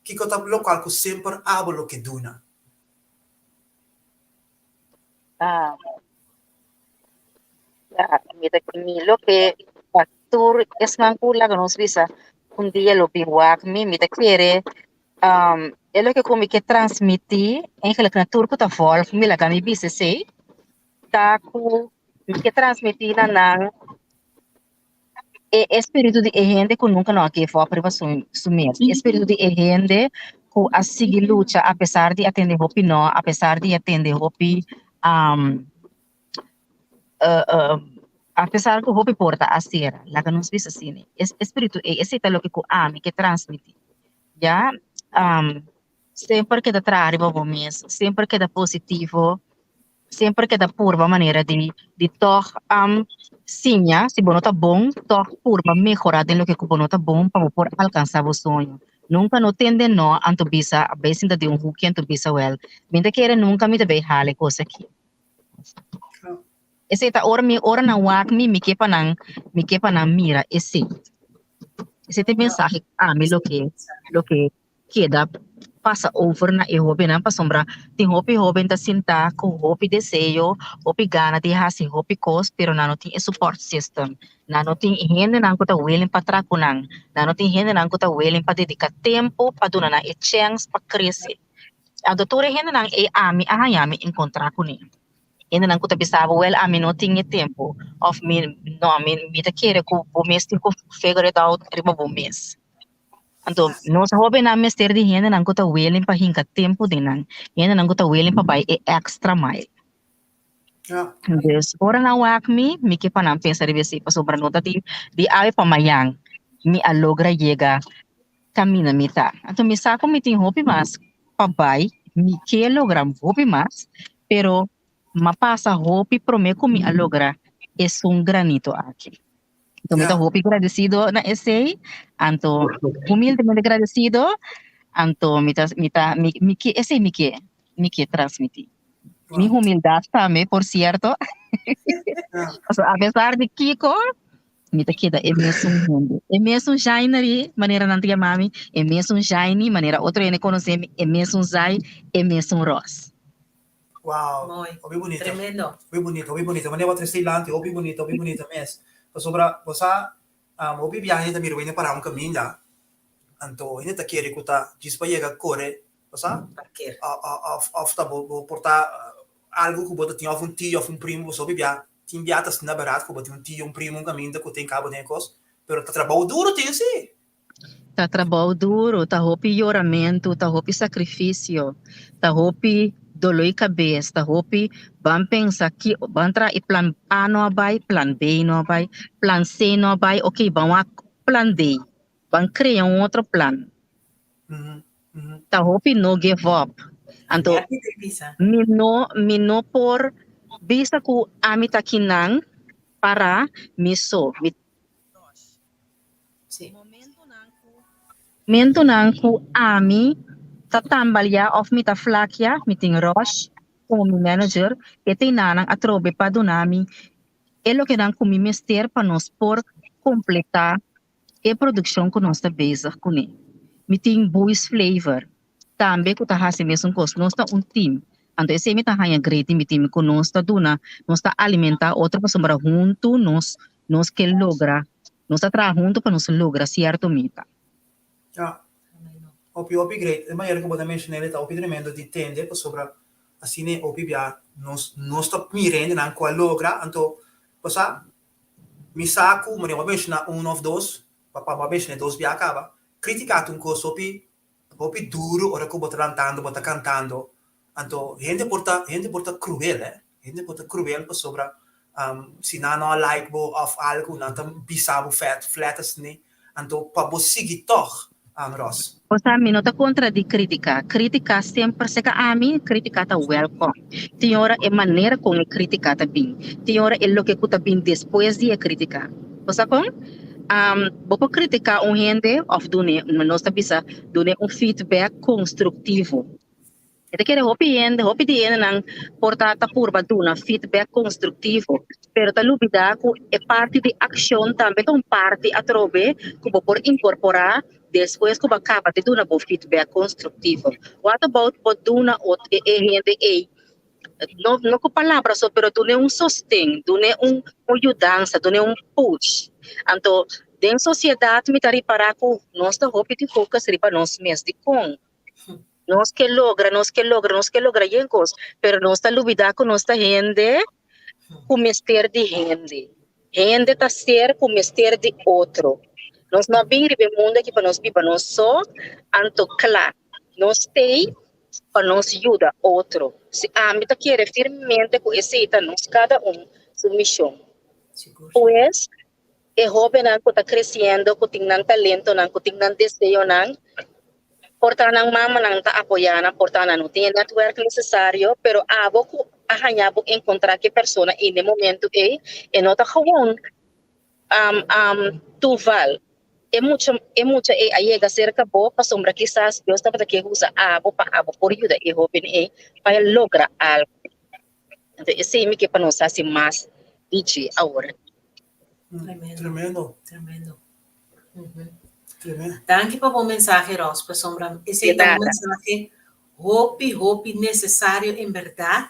C: Kico ta locual cu semper abo lo ke duna?
H: Ah, ya, mi ta mi lo ke pa tur esnan ku laga nos bisa un dia lo bin wak mi, mi ta kere um, e loke ku mi ke transmití eigenlijk na tur ku ta volg mi laga mi bisa esei, ta ku mi ke transmití na nan. E espíritu di e hende ku nunka no a give up riba su su mes. E espíritu di e hende ku a sigui lucha a pesar di a tende hopi no, a pesar di a tende hopi a pesar ku hopi porta a sera, laga nos bisa asina. E espíritu ei, esei ta loke ku ami ke transmití, ya. Semper keda traha riba bo mes, semper keda positivo. Semper keda purba manera di di tòg siña, si bo no ta bon, tòg purba mehorá den loke ku bo no ta bon pa bo por alkansá bo soño. Nunka no tende nò anto bisa a bai sinta den un huki anto bisa wèl, mi ta kere nunka mi ta bai hala e kos aki. Esei ta ora mi ora nan wak mi, mi ke pa nan mi ke pa nan mira esei. Esei ta e mensahe ku ami lo ke lo ke keda pasa over na e hobennan pasobra tin hopi hoben ta sinta ku hopi deseo, hopi gana di hasi hopi kos pero nan no tin e support system, nan no tin hendenan ku ta willing pa traha ku nan, nan no tin hendenan ku ta willing pa dedica tempo pa duna nan e chèns pa krese. Anto tur e hendenan ei ami a haña mi enkontra kuné. Hendenan ku ta bisa bo wèl ami no tin e tempo òf mi no mi ta kere ku bo mes tin ku figure it out riba bo mes. Anto, nos hóbennan mester di hendenan ku ta willing pa hinka tempu den nan, hendenan ku ta willing pa bai e extra mile.
C: Ja.
H: Dus, ora nan wak mi, mi ke pa nan pensa riba esei, pasobra no ta di di awe pa mañan mi a logra yega kaminda mi ta. Anto mi sa ku mi tin hopi mas pa bai, mi ke logra hopi mas, pero m'a pasa hopi promé ku mi a logra esun granito aki. Anto mi ta hopi gradecido na esey, anto humildemente gradecido, anto mi ta mi ta mi mi ke esey mi ke mi ke transmiti. Mi humildad tambe por cierto. Pasobra a pesar di kiko mi ta keda e mesun hende, e mesun Jainary manera nan ta yama mi, e mesun Jainy manera otro hende conoce mi, e mesun Zay, e mesun Ros.
C: Wow,
D: Mooi.
C: hopi bunita.
D: Tremendo.
C: Hopi bunita, hopi bunita. Wanneer wat resti lanti, hopi bunita, hopi bunita mes. Pasobra, bo sa, um, hopi biaha hende ta mira wende para un kaminda, anto hende ta kere ku ta djis pa yega kore, bo sa?
D: Parkeer.
C: Of, of ta bo, bo por ta algu ku bo ta tin, of un tio of un primo, pasobra hopi biaha tin biaha ta asina berat ku bo tin un tio, un primo, un kaminda ku tin kaba den e kos, pero ta trabou duru tin si.
H: Ta trabou duru, ta hopi yoramentu, ta hopi sakrifisio, ta hopi doloi kabes, ta hopi ban pensa ki ban traha e plan A no a bai, plan B no a bai, plan C no a bai, ok ban wak plan D, ban krea un otro plan. Ta hopi no give up. Anto mi no mi no por bisa ku ami ta kinan para mi so. Mi
D: Sí.
H: Momentonan ku ami ta tambaleá òf mi ta flakia, mi tin Rosh komo mi manager, e teinanan atrobe pa duna mi e lokenan ku mi mester pa nos por kompletá e produkshon ku nos ta bezig kuné. Mi tin Boys Flavor tambe ku ta hasi mesun kos. Nos ta un team. Anto esei mi ta haña great di mi team ku nos ta duna, nos ta alimentá otro pasobra huntu nos nos ke logra, nos ta traha huntu pa nos logra sierto meta.
C: Ja. Hopi hopi great. E manera ku bo ta menshoná el ta hopi tremendo di tende pasobra asina e hopi bia nos nos ta mira hendenan ku a logra anto bo sa mi sa ku manera bo a menshoná un òf dos pa bo a menshoná e dos bia kaba kritika ta un kos hopi hopi duru ora ku bo ta lantando bo ta kantando Anto hende por ta hende por ta cruel eh, hende por ta cruel pasobra si nan no a like bo of algo nan ta bisa bo vet flat asni, anto pa bo sigui tog Ros.
H: Bo sa mi no ta contra di critica, critica semper seca ami critica ta welcome, tin ora e manera con e critica ta bin, tin ora e loke cu ta bin despues di e critica, bo sa con? Bo por critica un hende of dune nos ta bisa dune un feedback constructivo. E ta kere hopi hende, hopi di hendenan por ta ta purba duna feedback constructivo, pero ta lubida cu e parti di accion tambe ta un parti atrobe cu bo por incorpora despues cu bo a caba di duna bo feedback constructivo. What about bo duna ot e e hende ey, no no cu palabra so, pero dun'e un sosten, dun'e un un yudansa, dun'e un push. Anto den sociedad mi ta ripara cu nos ta hopi di focus riba nos mes, dicon? Nos ke logra, nos ke logra, nos ke logra yen kos, pero nos ta lubida ku nos ta hende ku mester di hende. Hende ta ser ku mester di otro. Nos no a bin riba e mundu aki pa nos biba nos so, anto kla, nos t'ei pa nos yuda otro. Si ami ta kere firmemente ku esei ta nos kada un su mishon. Pues, e hóbennan ku ta kresiendo, ku tin nan talentonan, ku tin nan deseonan, por ta nan mamanan ta apoyá nan, por ta nan no tin e netwerk nesesario, pero abo ku a haña bo enkontrá ku e persona ei na e momentu ei, e no ta gewoon toeval. E mucha e mucha ei a yega serka bo pasobra kisas Dios tabata ke usa abo pa abo por yuda e hóben ei pa e logra algu. Entonces esei mi ke pa nos hasi mas di dje awor.
D: Tremendo.
C: Tremendo.
D: Tremendo.
C: Tremendo.
D: Danki pa bo mensahe, Ros, pasobra esei ta un mensahe hopi, hopi necesario en berdad,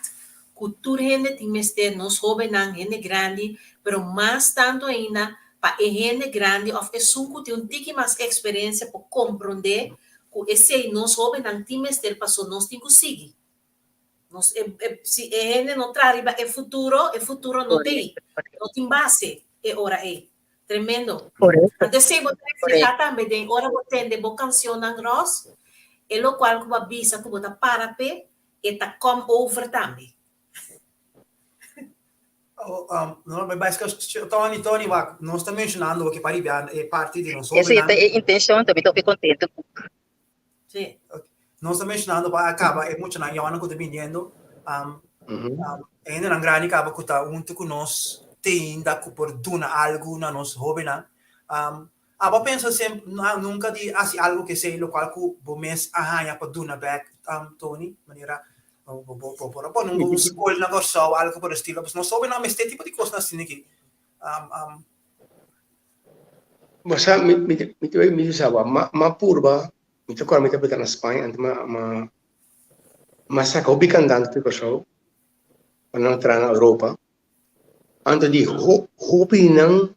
D: cu tur hende tin mester, nos hobennan, hende grandi, pero mas tanto ainda pa e hende grandi of esun cu tin un tiki mas experiencia por compronde cu esey nos hobennan tin mester paso nos tin cu sigui. Nos e, e, si e hende no traha riba e futuro, e futuro no t'ey, no tin base e ora ey. Tremendo.
H: Correcto.
D: Anto esei bo ta reflehá tambe den ora bo tende bo cancionnan, Ros, e locual cu bo a bisa cu bo ta para p'e, e ta come over tambe.
C: Oh, um, no, maar bij Tony, Tony, wak, nos ta mencionando ook pa riba e parti di nos
H: Esei ta e intencion, ta mi ta hopi contento cu.
D: Sí.
C: Nos ta mencionando pa acaba e muchanan yònan ku ta biniendo. Um, um, e hendenan grandi kaba ku ta huntu ku nos te ainda ku por duna algu na nos hóbennan. Um, abo pensa sem, nunka di hasi algu ke esei lokual ku bo mes a haña pa duna bèk, um, Tony? Manera bo, bo, bo por a pone un skol na Kòrsou, algu por estilo. Pues nos hóbennan mester tipo di kosnan asina aki. Um, um,
G: Bo sa, mi, mi, mi ta mi ta sa ma, ma purba, mi ta kòrda mi tabata na Spaña, anto ma, ma, ma saka hopi kantante di Kòrsou pa nan traha na Europa. Anto di ho, hopi di nan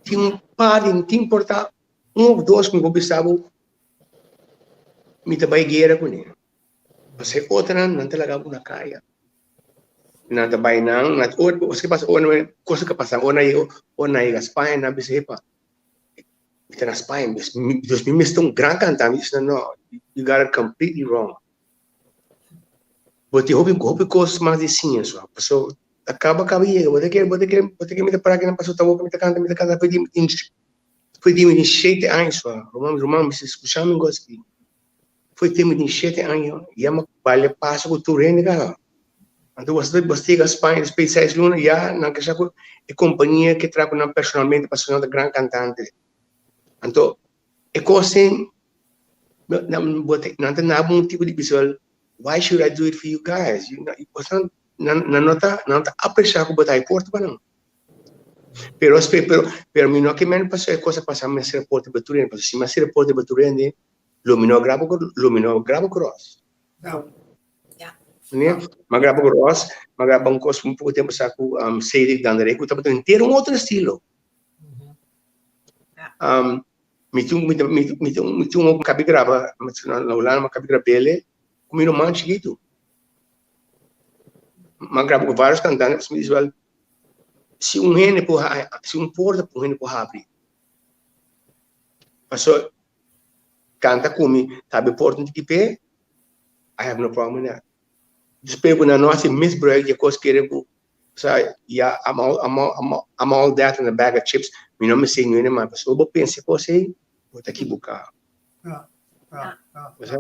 G: tin un par di, tin por ta un òf dos ku mi por bisa bo mi ta bai guera kuné. Pasobra e otronan nan ta laga bo na kaya. Nan ta bai nan, nan ora ke pasa ora cosa ke pasa ora nan yega ora nan yega Spaña nan bisa epa mi ta na Spaña dus mi mester un gran kantante mi bisa no you got it completely wrong bo tin hopi hopi kos mas di siña so pasobra ta kaba kaba yega bo ta kere bo ta kere bo ta kere mi ta para aki nan pasobra taboka mi ta kanta mi ta kanta despues di despues di mi tin shete aña so ruman ruman mi bisa skucha mi gosi aki. Foi tempu di shete aña, ya mi balia paso ku tur hende kaba. Anto bo bo yega Spaña despues di seis luna ya nan ke sa ku e kompania ke traha ku nan personalmente pasobra nan ta gran kantante. Anto e kos ei nan bo ta nan ta naba un tipo di bisa well why should I do it for you guys nan nan no ta nan no ta apresha ku bo ta importa pa nan. Pero pero pero mi no ke men pasobra e kos a pasa mi a hasi reporte pa tur hende pasobra si mi a hasi reporte pa tur hende Lo mi no a graba ku lo mi no a graba ku Ross.
C: No.
D: Ja.
G: Ne? Ma graba ku Ross, ma graba un kos un poko tempo sa ku um, Cedric Danderé, ku tabata henter un otro estilo.
D: Ja.
G: Um, mi tin mi mi mi tin mi tin un kabi graba na na Hulanda, ma kabi grabele ku mi ruman chikitu. Ma graba ku varios kantantes, mi dice wel, si un hende por si un porta un hende por habri. Paso Canta cu mi ta be porta un tiki pe, I have no problem with that. Despues cu nan no haci misbruik di e cos kere cu, sa, ya, I'm all, I'm all, I'm all, I'm all that and a bag of chips, mi no mester niun mas. Pasobra bo pensa e cos ey, bo ta ekiboca.
C: Ja, ja, ja.
G: Bo sa?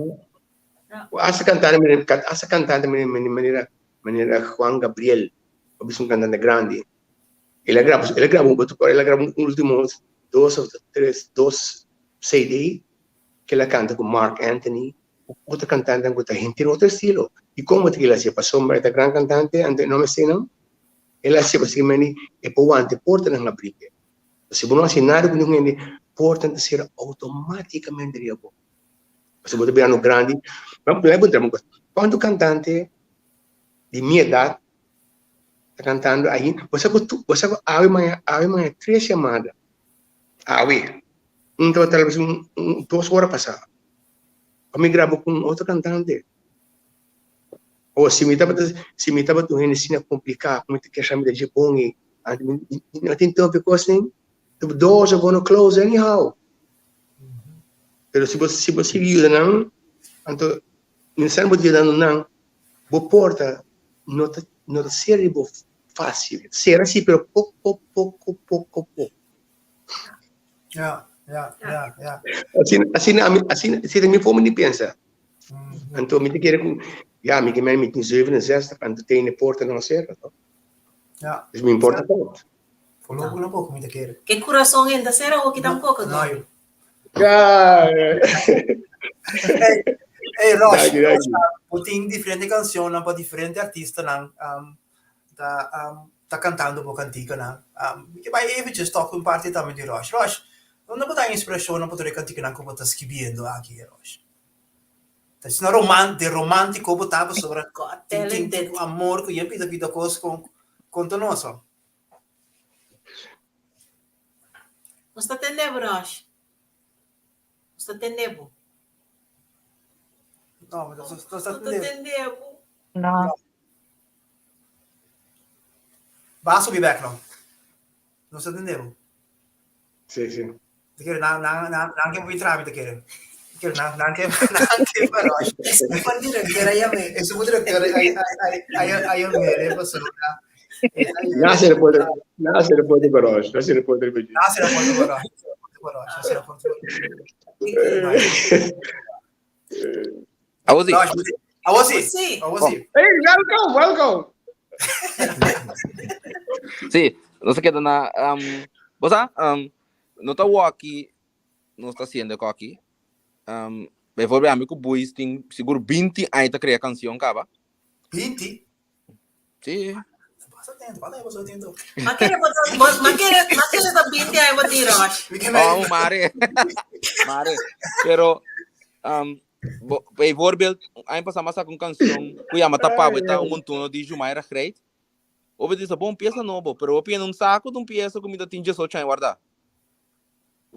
G: Hasta cantante, hasta cantante manera, manera Juan Gabriel, bo bisa un cantante grandi, El a graba, el a graba un, el a graba un ultimo dos of tres, dos CD que el a canta cu Marc Anthony, cu otro cantantenan cu ta henter otro estilo. Y como ta el a hacié? Pasobra e ta gran cantante, anto e no mester nan. El a hacié pasobra meni e por wanta e portanan abri p'e. Si bo no haci nada cu ningun hende, portanan ta cera automaticamente riba bo. Pasobra bo ta birando grandi. Bo a puntra mi un cos, cuanto cantante di mi edad ta cantando ahi, bo sa cu bo sa cu awe maña, awe maña tres yamada, awe, un tabata tal bes un un dos ora pasa, pa mi graba cu un otro cantante, o si mi tabata, si mi tabata un hende asina complica cu mi ta kesha mi ta dje bon ei. Anto mi no tin topi kos nin. The doors are gonna close anyhow. Pero si bo si bo sigui yuda nan, anto mientras bo ta yudando nan, bo porta no ta no ta sera di bo fácil. Sera si, pero poko poko poko poko.
C: Ja, ja, ja, ja.
G: Asina, asina, ami, asina, asina mi forma di pensa. Anto mi ta kere ku, ja, mi ke men mi tin 67, anto tene porta no sera, to.
C: Ja.
G: Dus mi importa tot.
C: Voorlopig nog poko mi ta kere.
D: Ke kurason en ta sera hoki tampoco,
C: No,
D: to.
C: yo.
G: Ja.
C: Hey, hey Rosh,
G: Danki, danki.
C: bo tin diferente cancionnan pa diferente artistanan um, ta um, ta cantando bo canticanan. Um, mi ke bai eventjes toch un parte tambe di Rosh. Rosh, unda bo ta haña inspiracionnan pa tur e canticanan cu bo ta skibiendo aki, Rosh? Ta asina roman, de romantico bo ta pasobra
D: God
C: tin tin
D: talented.
C: tin amor cu yen pida pida cos con conta nos.
D: Nos ta tende bo, Rosh. Nos ta tende bo.
C: No, nos nos ta
D: Nos ta
C: tende.
D: tende bo.
H: No.
C: Ba subi bek no. Nos ta tende bo.
G: Sí, sí.
C: Te kere nan nan nan nan ke bin traha mi te kere. Te kere nan nan ke nan ke pa Rosh.
I: Por directora ya me.
C: Eso por directora ay ay ay ay ay mere pasobra.
G: Nada se puede, nada se puede para Rosh, nada se puede para
C: Nada se puede para Rosh. Nada se puede para Rosh.
E: Awo sí.
C: Rosh, awo sí.
D: Sí.
C: Awo sí.
G: Hey, welcome, welcome.
E: Sí, nos a keda na um, bo sa, um, no ta waki nos ta haciendo ko aki. Um, bijvoorbeeld ami ku Boeis tin sigur 20 aña ta crea canción kaba.
C: 20?
E: Sí.
C: Pasa tempo, pasa tempo, pasa tempo.
D: Ma kere bo ta- ma kere ma kere ta 20 aña bo tin Rosh.
C: Mi ke me-
E: Oh, mare. Mare. Pero, um, bo, bijvoorbeeld, aña pasá m'a saca un canción ku yama Tapa, bo ta un montuno di Jumaira Greit. Obe dice, bon, pieza nobo, pero bo pia un saco de un pieza ku mi ta tin 18 aña guardá.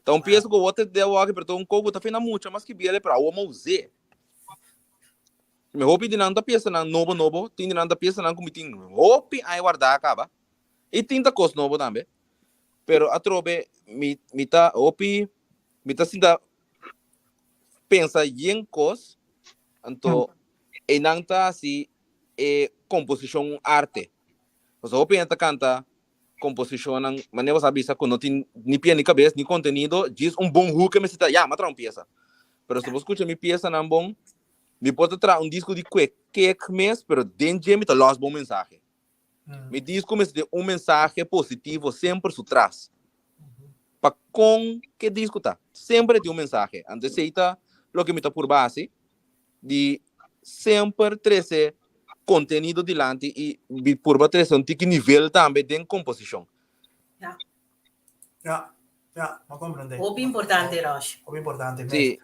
E: Ta un pieza ku bo te deu aki, pero ta un koku ta fina mucha mas ki biele, pero awo mo us'é. Mi hopi di nan ta piesanan nobo nobo, tin di nan ta piesanan ku mi tin hopi aña guardá kaba. I tin ta kos nobo tambe. Pero atrobe mi mi ta hopi mi ta sinta pensa yen kos, anto einan ta hasi e komposishon un arte. Pasobra hopi hende ta kanta komposishonnan manera bo sa bisa ku no tin ni pia ni kabes ni kontenido, djis un bon hook e mester ta, ya, m'a traha un piesa. Pero si bo skucha mi piesanan bon, mi por ta traha un disko di kue kek mes, pero den dje mi ta lòs bon mensahe. Mi disko mester tin un mensahe positivo semper su tras. Pa kon ke disko ta, semper e tin un mensahe. Anto esei ta loke mi ta purba hasi, di semper trese kontenido dilanti i mi purba trese un tiki nivel tambe den komposishon.
D: Ja.
C: Ja, ja, m'a komprendé.
D: Hopi importante, Rosh.
C: Hopi importante mes.
E: Sí.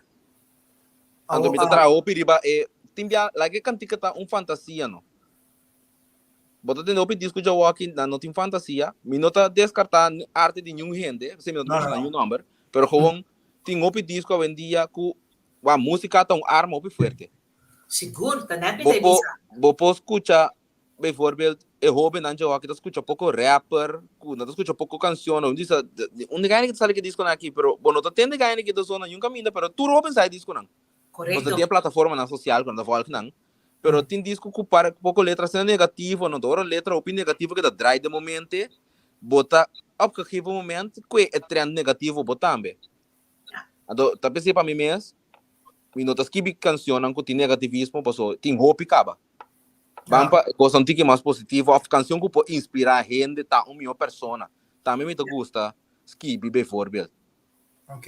E: Anto mi ta traha hopi riba e tin bia like e kantika ta un fantasia no. Bo ta tende hopi disco djawoki nan no tin fantasia. Mi no ta deskartá arte di niun hende, p'esei mi no ta
C: No, no,
E: menshoná
C: no.
E: niun nòmber, pero gewoon tin hopi disco awendia ku Wak, músika ta un arma hopi fuerte.
D: Sigur, ta net mi
E: Bo
D: ta
E: por,
D: bisa.
E: bo por skucha, bijvoorbeeld, e hóbennan djawoki ta skucha poko rapper, ku nan ta skucha poko kanshon, un bisa, unda gaina ki ta sali ki diskonan aki? Pero bo no ta tende gaina ki ta zona niun kaminda, pero tur hóben sa e diskonan.
D: Korekto.
E: Pasobra tin e plataformanan sosial ku nan ta vòlg nan, pero tin disko ku para poko letra asina negativo, no ta ora letra hopi negativo ke ta drai den momente, bo ta op gegeven moment kue e trend negativo bo tambe. Anto ta p'esei pa mi mes, mi no ta skibi cancionnan cu tin negativismo paso tin hopi caba. Ban pa cosnan tiki mas positivo of cancion cu por inspira hende ta un miho persona. Tambe mi ta gusta skibi bijvoorbeeld.
C: Ok,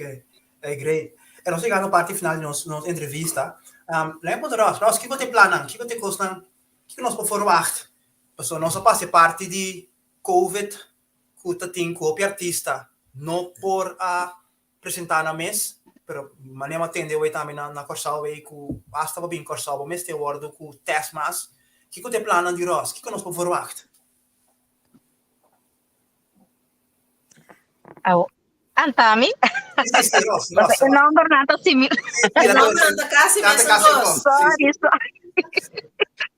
C: ey great. E nos yegando parti final di nos nos entrevista. Um, laat me puntra Ross, Ross, kiko ta e plannan? Kiko ta e cosnan? Kiko nos por verwacht? Pasobra nos a pasa e parti di Covid ku ta tin ku hopi artista no por a presentá nan mes, pero manera mi a tende awor tambe na na Kòrsou ei ku asta pa bin Kòrsou bo mester wòrdu ku tèst mas. Kiko ta e plannan di Ross? Kiko nos por verwagt?
H: Awo, Antami?
C: Sí, sí, Ross, Ross.
H: E nombernan ta similar.
D: E nombernan ta casi
C: Ta
D: mesun
C: casi
D: kos.
C: kos.
H: Sorry, sorry.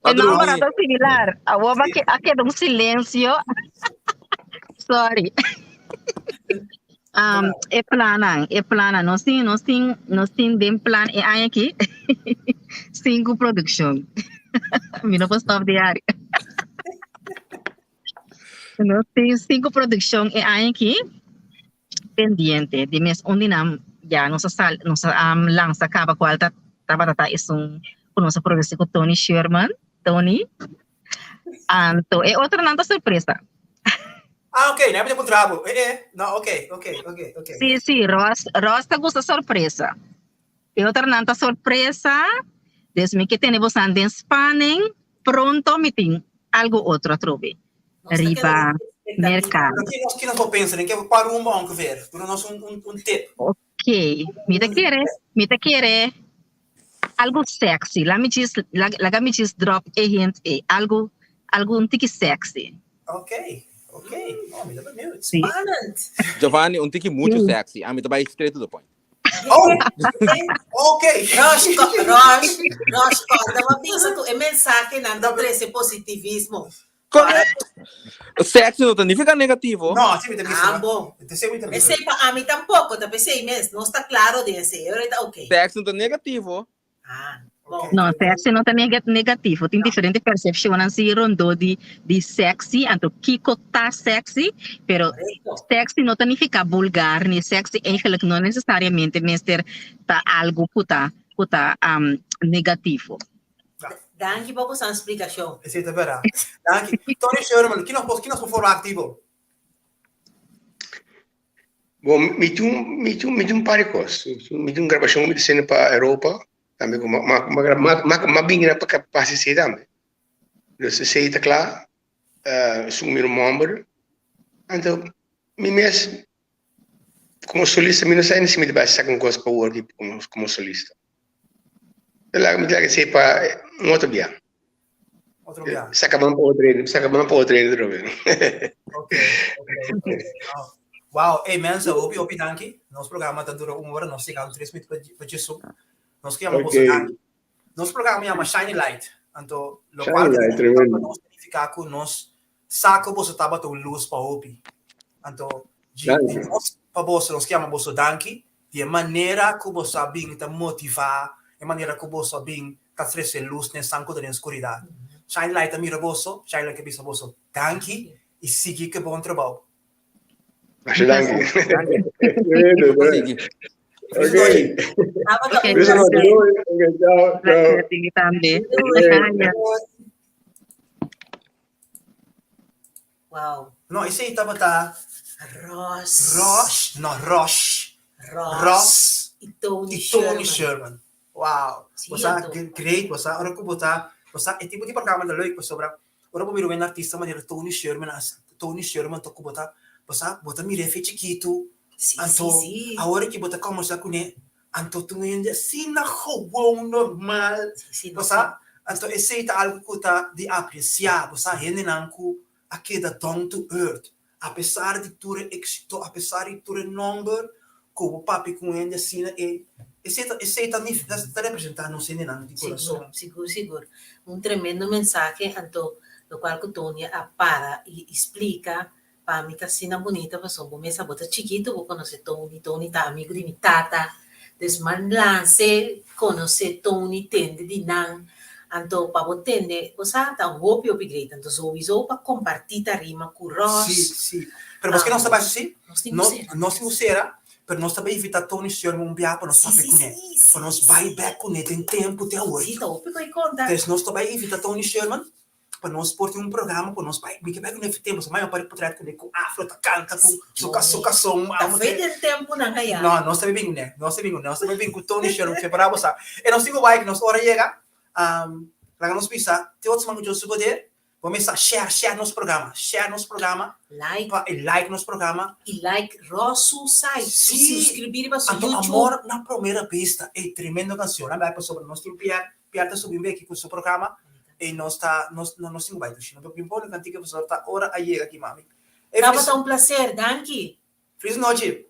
H: E nombernan ta similar. Awo a keda un silencio. Sorry. Um, e plannan, e plannan. Nos tin, nos tin, nos tin den plan e aña aki. Cinco produccion. Mi no por stop di hari. Nos tin cinco produccion e aña aki pendiente. Di mes un di nan ya nos a sal, nos a um, lansa caba cual ta tabata ta esun cu nos a produci cu Tony Sherman. Tony. Anto e otronan ta sorpresa.
C: Ah, ok, nou heb je contrabo. Eh, eh. No, ok, ok, ok, ok.
H: Sí, sí, Ross, Ross ta gusta sorpresa. E otronan ta sorpresa. Dus mi ke tene bosan den spanning. Pronto mi tin algo otro atrobe riba merkado.
C: Pero ki nos, ki nos por pensa? Den ke pa rumbo ongeveer? Duna nos un, un, un tip.
H: Ok, mi ta kere, mi ta kere Algo sexy. Laat me just, laga mi just drop e hint ei. Algo, algo un tiki sexy.
C: Ok, ok. Oh, mi ta benieuwd.
H: Sí.
D: Spannend.
E: Giovanni, un tiki mucho
H: Sí.
E: sexy. Ami ta bai straight to the point.
C: Oh, ok.
D: Rosh, Rosh, Rosh, corda bo a bisa ku e mensahenan ta trese positivismo.
E: Correcto. Sexy no ta nifica negativo.
C: No, así mi ta bisa.
D: Ah, bon.
C: Esei mi ta bisa.
D: Esei pa ami tampoco, ta p'esei mes. Nos ta claro den esei. Ahora ta ok.
E: Sexy no ta negativo.
D: Ah, bon.
H: No, sexy no ta negativo. Tin diferente percepcionnan si rondó di di sexy, anto kiko ta sexy, pero
D: Correcto.
H: sexy no ta nifica vulgar ni sexy eigenlijk no necesariamente mester ta algo cu ta cu ta um, negativo.
D: Danki pa boso splikashon.
C: Esei ta bèrdat. Danki. Tony Sherman, ki nos por, ki nos por forma aktivo?
G: Bon, mi tin un, mi tin un, mi tin un par di kos. Mi tin un grabashon ku mi ta hasiendo pa Europa, tambe ku ma, ma, ma, ma, ma, ma bini na pa hasi esei tambe. Dus esei ta kla, esun mi ruman. Anto mi mes Komo solista mi no sa si mi ta bai saka un kos pa wòrdu komo solista. Mi ta laga esei pa un otro bia.
C: Otro bia.
G: Saka man pa otro hende, saka man pa otro hende trobe.
C: Ok, ok, ok. Wow, ey mensen, hopi hopi danki. Nos programa ta dura un ora, nos yega tres minuut pa djesun. Nos ke yama boso danki. Nos programa yama Shiny Light. Anto, lokual
G: Shiny Light, tremendo.
C: nos ta nifiká ku nos Sa ku boso tabata un lus pa hopi. Anto, di nos pa boso, nos ke yama boso danki di e manera ku boso a bin ta motivá, e manera ku boso a bin ta trese lus den esnan ku ta den skuridat. Shine Light ta mira boso, Shine Light ke bisa boso danki i sigui ku e bon trabou.
G: Masha danki.
E: Danki.
C: Feliz nochi.
H: Ok,
G: Feliz nochi. Ok, chao, chao.
H: Tambe.
D: Wow.
C: No, esei tabata
D: Ross.
C: Rosh, no, Rosh.
D: Ross.
C: Ross
D: Y Tony
C: y Tony
D: Sherman.
C: Sherman. Wow.
D: Sí,
C: Bo sa
D: anto.
C: great, bo sa ora ku bo ta, bo sa e tipo di programa ta leuk pasobra ora bo mira un artista manera Tony Sherman as Tony Sherman ta ku bo ta, bo sa bo ta mir'é fe chikitu,
D: Sí, sí,
C: anto
D: sí.
C: awor ki bo ta kòmbersá kuné Anto tur hende asina gewoon normal, bo sa? Anto esei ta algu ku ta di apresiá, bo sa, hendenan ku a keda down to earth, apesar di tur e éksito, apesar di tur e nòmber, ku bo papia ku un hende asina, e esei ta esei ta ta representá nos hendenan di kurason.
D: Sigur, sigur, sigur. Un tremendo mensahe, anto lokual ku Tony a para i splika Pa mi ta asina bunita pasobra bo mes abo ta chikitu bo konosé Tony, Tony ta amigu di mi tata, dus man lanse konosé Tony tende di nan, anto pa bo tende bo sa ta hopi hopi great, anto souiso pa kompartí tarima ku Ross.
C: Sí, sí. Pero paske nos ta bai así?
D: Nos tin ku sera.
C: Nos tin ku sera, pero nos ta bai invitá Tony Sherman un bia pa nos papia kuné, pa nos bai bèk kuné den tempu te awor.
D: Sí, ta hopi ku e konta.
C: Entonces nos ta bai invitá Tony Sherman pa nos por tin un programa ku nos bai mi ke bai ku nefi tempu so mai pa potret ku ku afro ta kanta ku su ka su kason
D: Ta fe den tempunan aya.
C: No, nos ta bin kuné, nos ta bin kuné, nos ta bin ku Tony Sherman prepará bo sa. E nos tin ku bai nos ora yega, laga nos bisa te otro siman ku Dios su poder, bo mester sa share share nos programa, share nos programa,
D: Like.
C: pa e like nos programa.
D: I like Ross su site,
C: Sí,
D: suscribí riba su
C: anto
D: YouTube.
C: Amor na Primera Vista, ey tremendo canción, a bai pasobra nos tin Pierre, Pierre ta subi un beki ku su programa, Ey nos ta nos no nos tin ku bai dushi no pero bin pone kantika pasobra ta ora a yega aki mami. Ey
D: Tabata un placer, danki.
C: Feliz nochi.